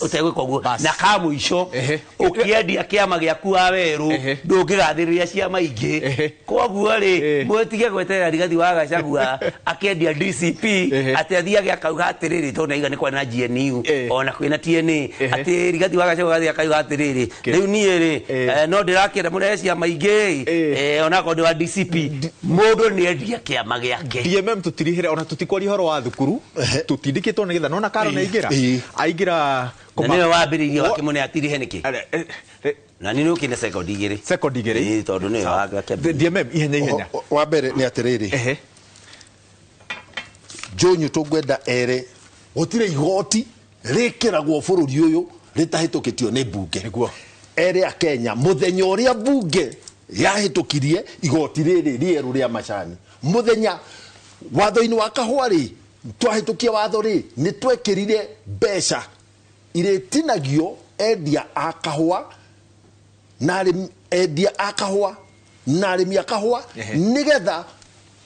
ũtegwĩka ũguo. Na ka mũico, ũkĩendia kĩama gĩaku wa werũ, ndũngĩgathĩrĩria ciama ingĩ. Koguo rĩ, mwĩtige gweterera Rigathi wa Gachagua akĩendia DCP atĩ athiage akauga atĩrĩrĩ, tondũ naiga nĩ kwarĩ na GNU ona kwĩna TNA, atĩ Rigathi wa Gachagua agathiĩ akauga atĩrĩrĩ, rĩu niĩ rĩ, no ndĩrakĩenda mũrehe ciama ingĩ, onakorwo ndĩ wa DCP. Mũndũ nĩ endia kĩama gĩake. DMM, tutirihire ona tutikwaria ũhoro wa thukuru, tutindikĩtwo nĩgetha nona karo nĩ aingĩra aingĩra. Na nĩwe wambĩrĩirie wakĩmũne atirihe nĩkĩ, na nĩ nĩ sekondi igĩrĩ. Sekondi igĩrĩ. Ĩĩ, tondũ nĩwe wakĩambĩrĩirie. DMM, ihenya ihenya. Wa mbere nĩ atĩrĩrĩ, Njũnyũ, tũngwenda ere gũtirĩ igoti rĩkĩragwo bũrũri ũyũ rĩtahĩtũkĩtio nĩ mbunge. Ere a Kenya mũthenya ũrĩa mbunge yahĩtũkirie igoti rĩrĩ rĩerũ rĩa macani, mũthenya watho-inĩ wa kahũa rĩ, twahĩtũkia watho rĩ, nĩ twekĩrire mbeca irĩtinagio endia a kahũa na arĩmi, endia a kahũa na arĩmi a kahũa, nĩgetha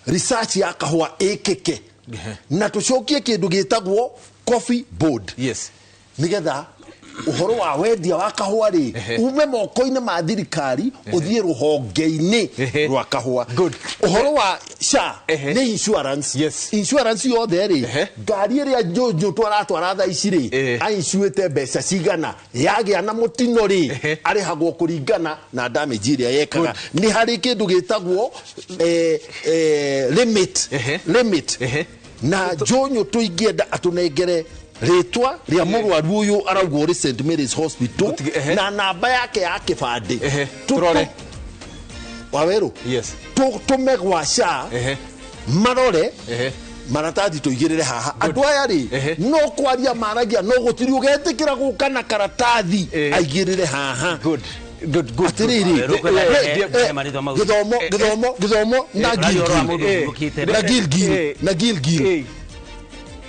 research ya kahũa ĩkĩke na tũcokie kĩndũ gĩtagwo coffee board, nĩgetha ũhoro wa wendia wa kahũa rĩ, ume moko-inĩ ma thirikari ũthiĩ rũhonge-inĩ rwa kahũa. Ũhoro wa SHA nĩ insurance. Insurance yothe rĩ, ngari ĩrĩa Njũnjũ twaratwara thaa ici rĩ, ainsuĩte mbeca cigana? Yagĩa na mũtino rĩ, arĩhagwo kũringana na damage ĩrĩa yekaga. Nĩ harĩ kĩndũ gĩtagwo limit na Njũnyũ tũingĩenda atũnengere rĩtwa rĩa mũrwaru ũyũ araugwo ũrĩ St Mary's Hospital na namba yake ya kĩbandĩ. Tũrore. Wawerũ, tũme gwa SHA marore maratathi tũigĩrĩre haha. Andũ aya rĩ, no kwaria maragia, no gũtirĩ ũgetĩkĩra gũka na karatathi aigĩrĩre haha. Atĩrĩrĩ, gĩthomo, gĩthomo, gĩthomo na Gilgil, na Gilgil, na Gilgil,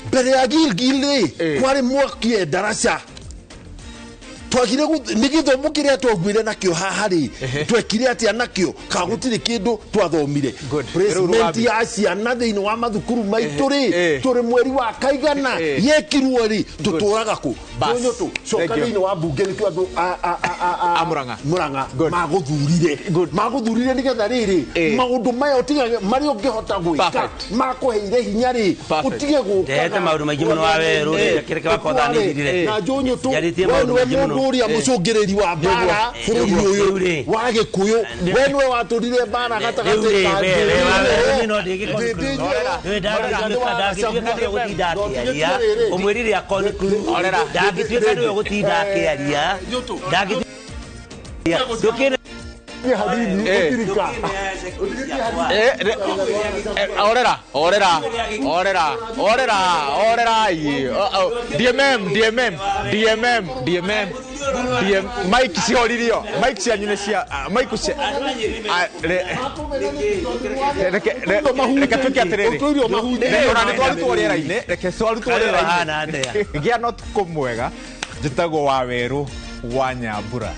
mbere ya Gilgil rĩ, kwarĩ mwaki ndaraca twagire nĩ gĩthomo kĩrĩa twaguire nakĩo haha rĩ, twekire atĩa nakĩo? Ka gũtirĩ kĩndũ twathomire. Placement ya ciana thĩinĩ wa mathukuru maitũ rĩ, tũrĩ mweri wa kaigana yekirwo rĩ? Tũtũraga kũ? Tũnyũ tũ coka thĩinĩ wa mbunge nĩkĩo andũ a Murang'a. Murang'a magũthurire nĩgetha rĩrĩ maũndũ maya ũtige marĩa ũngĩhota gwĩka makũheire hinya rĩ, ũtige gũkaga. Ndehete maũndũ maingĩ mũno wa werũ, kĩrĩa wakotha nĩ thirire. Na Njũnyũ tũ Njarĩtie we maũndũ nĩwe maingĩ mũno. mũndũ ũrĩa mũcũngĩrĩri wa mbara bũrũri ũyũ wa Gĩkũyũ, we nĩwe watũrire mbara gatagatĩ Rĩu rĩ, ka we- we- wa werũ niĩ no Ndĩndĩ ndangĩtuĩka nĩwe gũtinda akĩaria, ũmwĩrire ndangĩtuĩka nĩwe gũtinda akĩaria, ndangĩtuĩka ndũkĩne. Hanini ũtirika. Orera, orera, orera, orera, orera. DMM, DMM, DMM, DMM, DM, mic cihoririo, mic cianyu nĩ cia mic cia reke tuĩke atĩrĩrĩ, ona nĩ twarutwo rĩera-inĩ, reke twarutwo rĩera-inĩ. Gĩa na ũtukũ mwega. Njĩtagwo wa werũ wa Nyambura.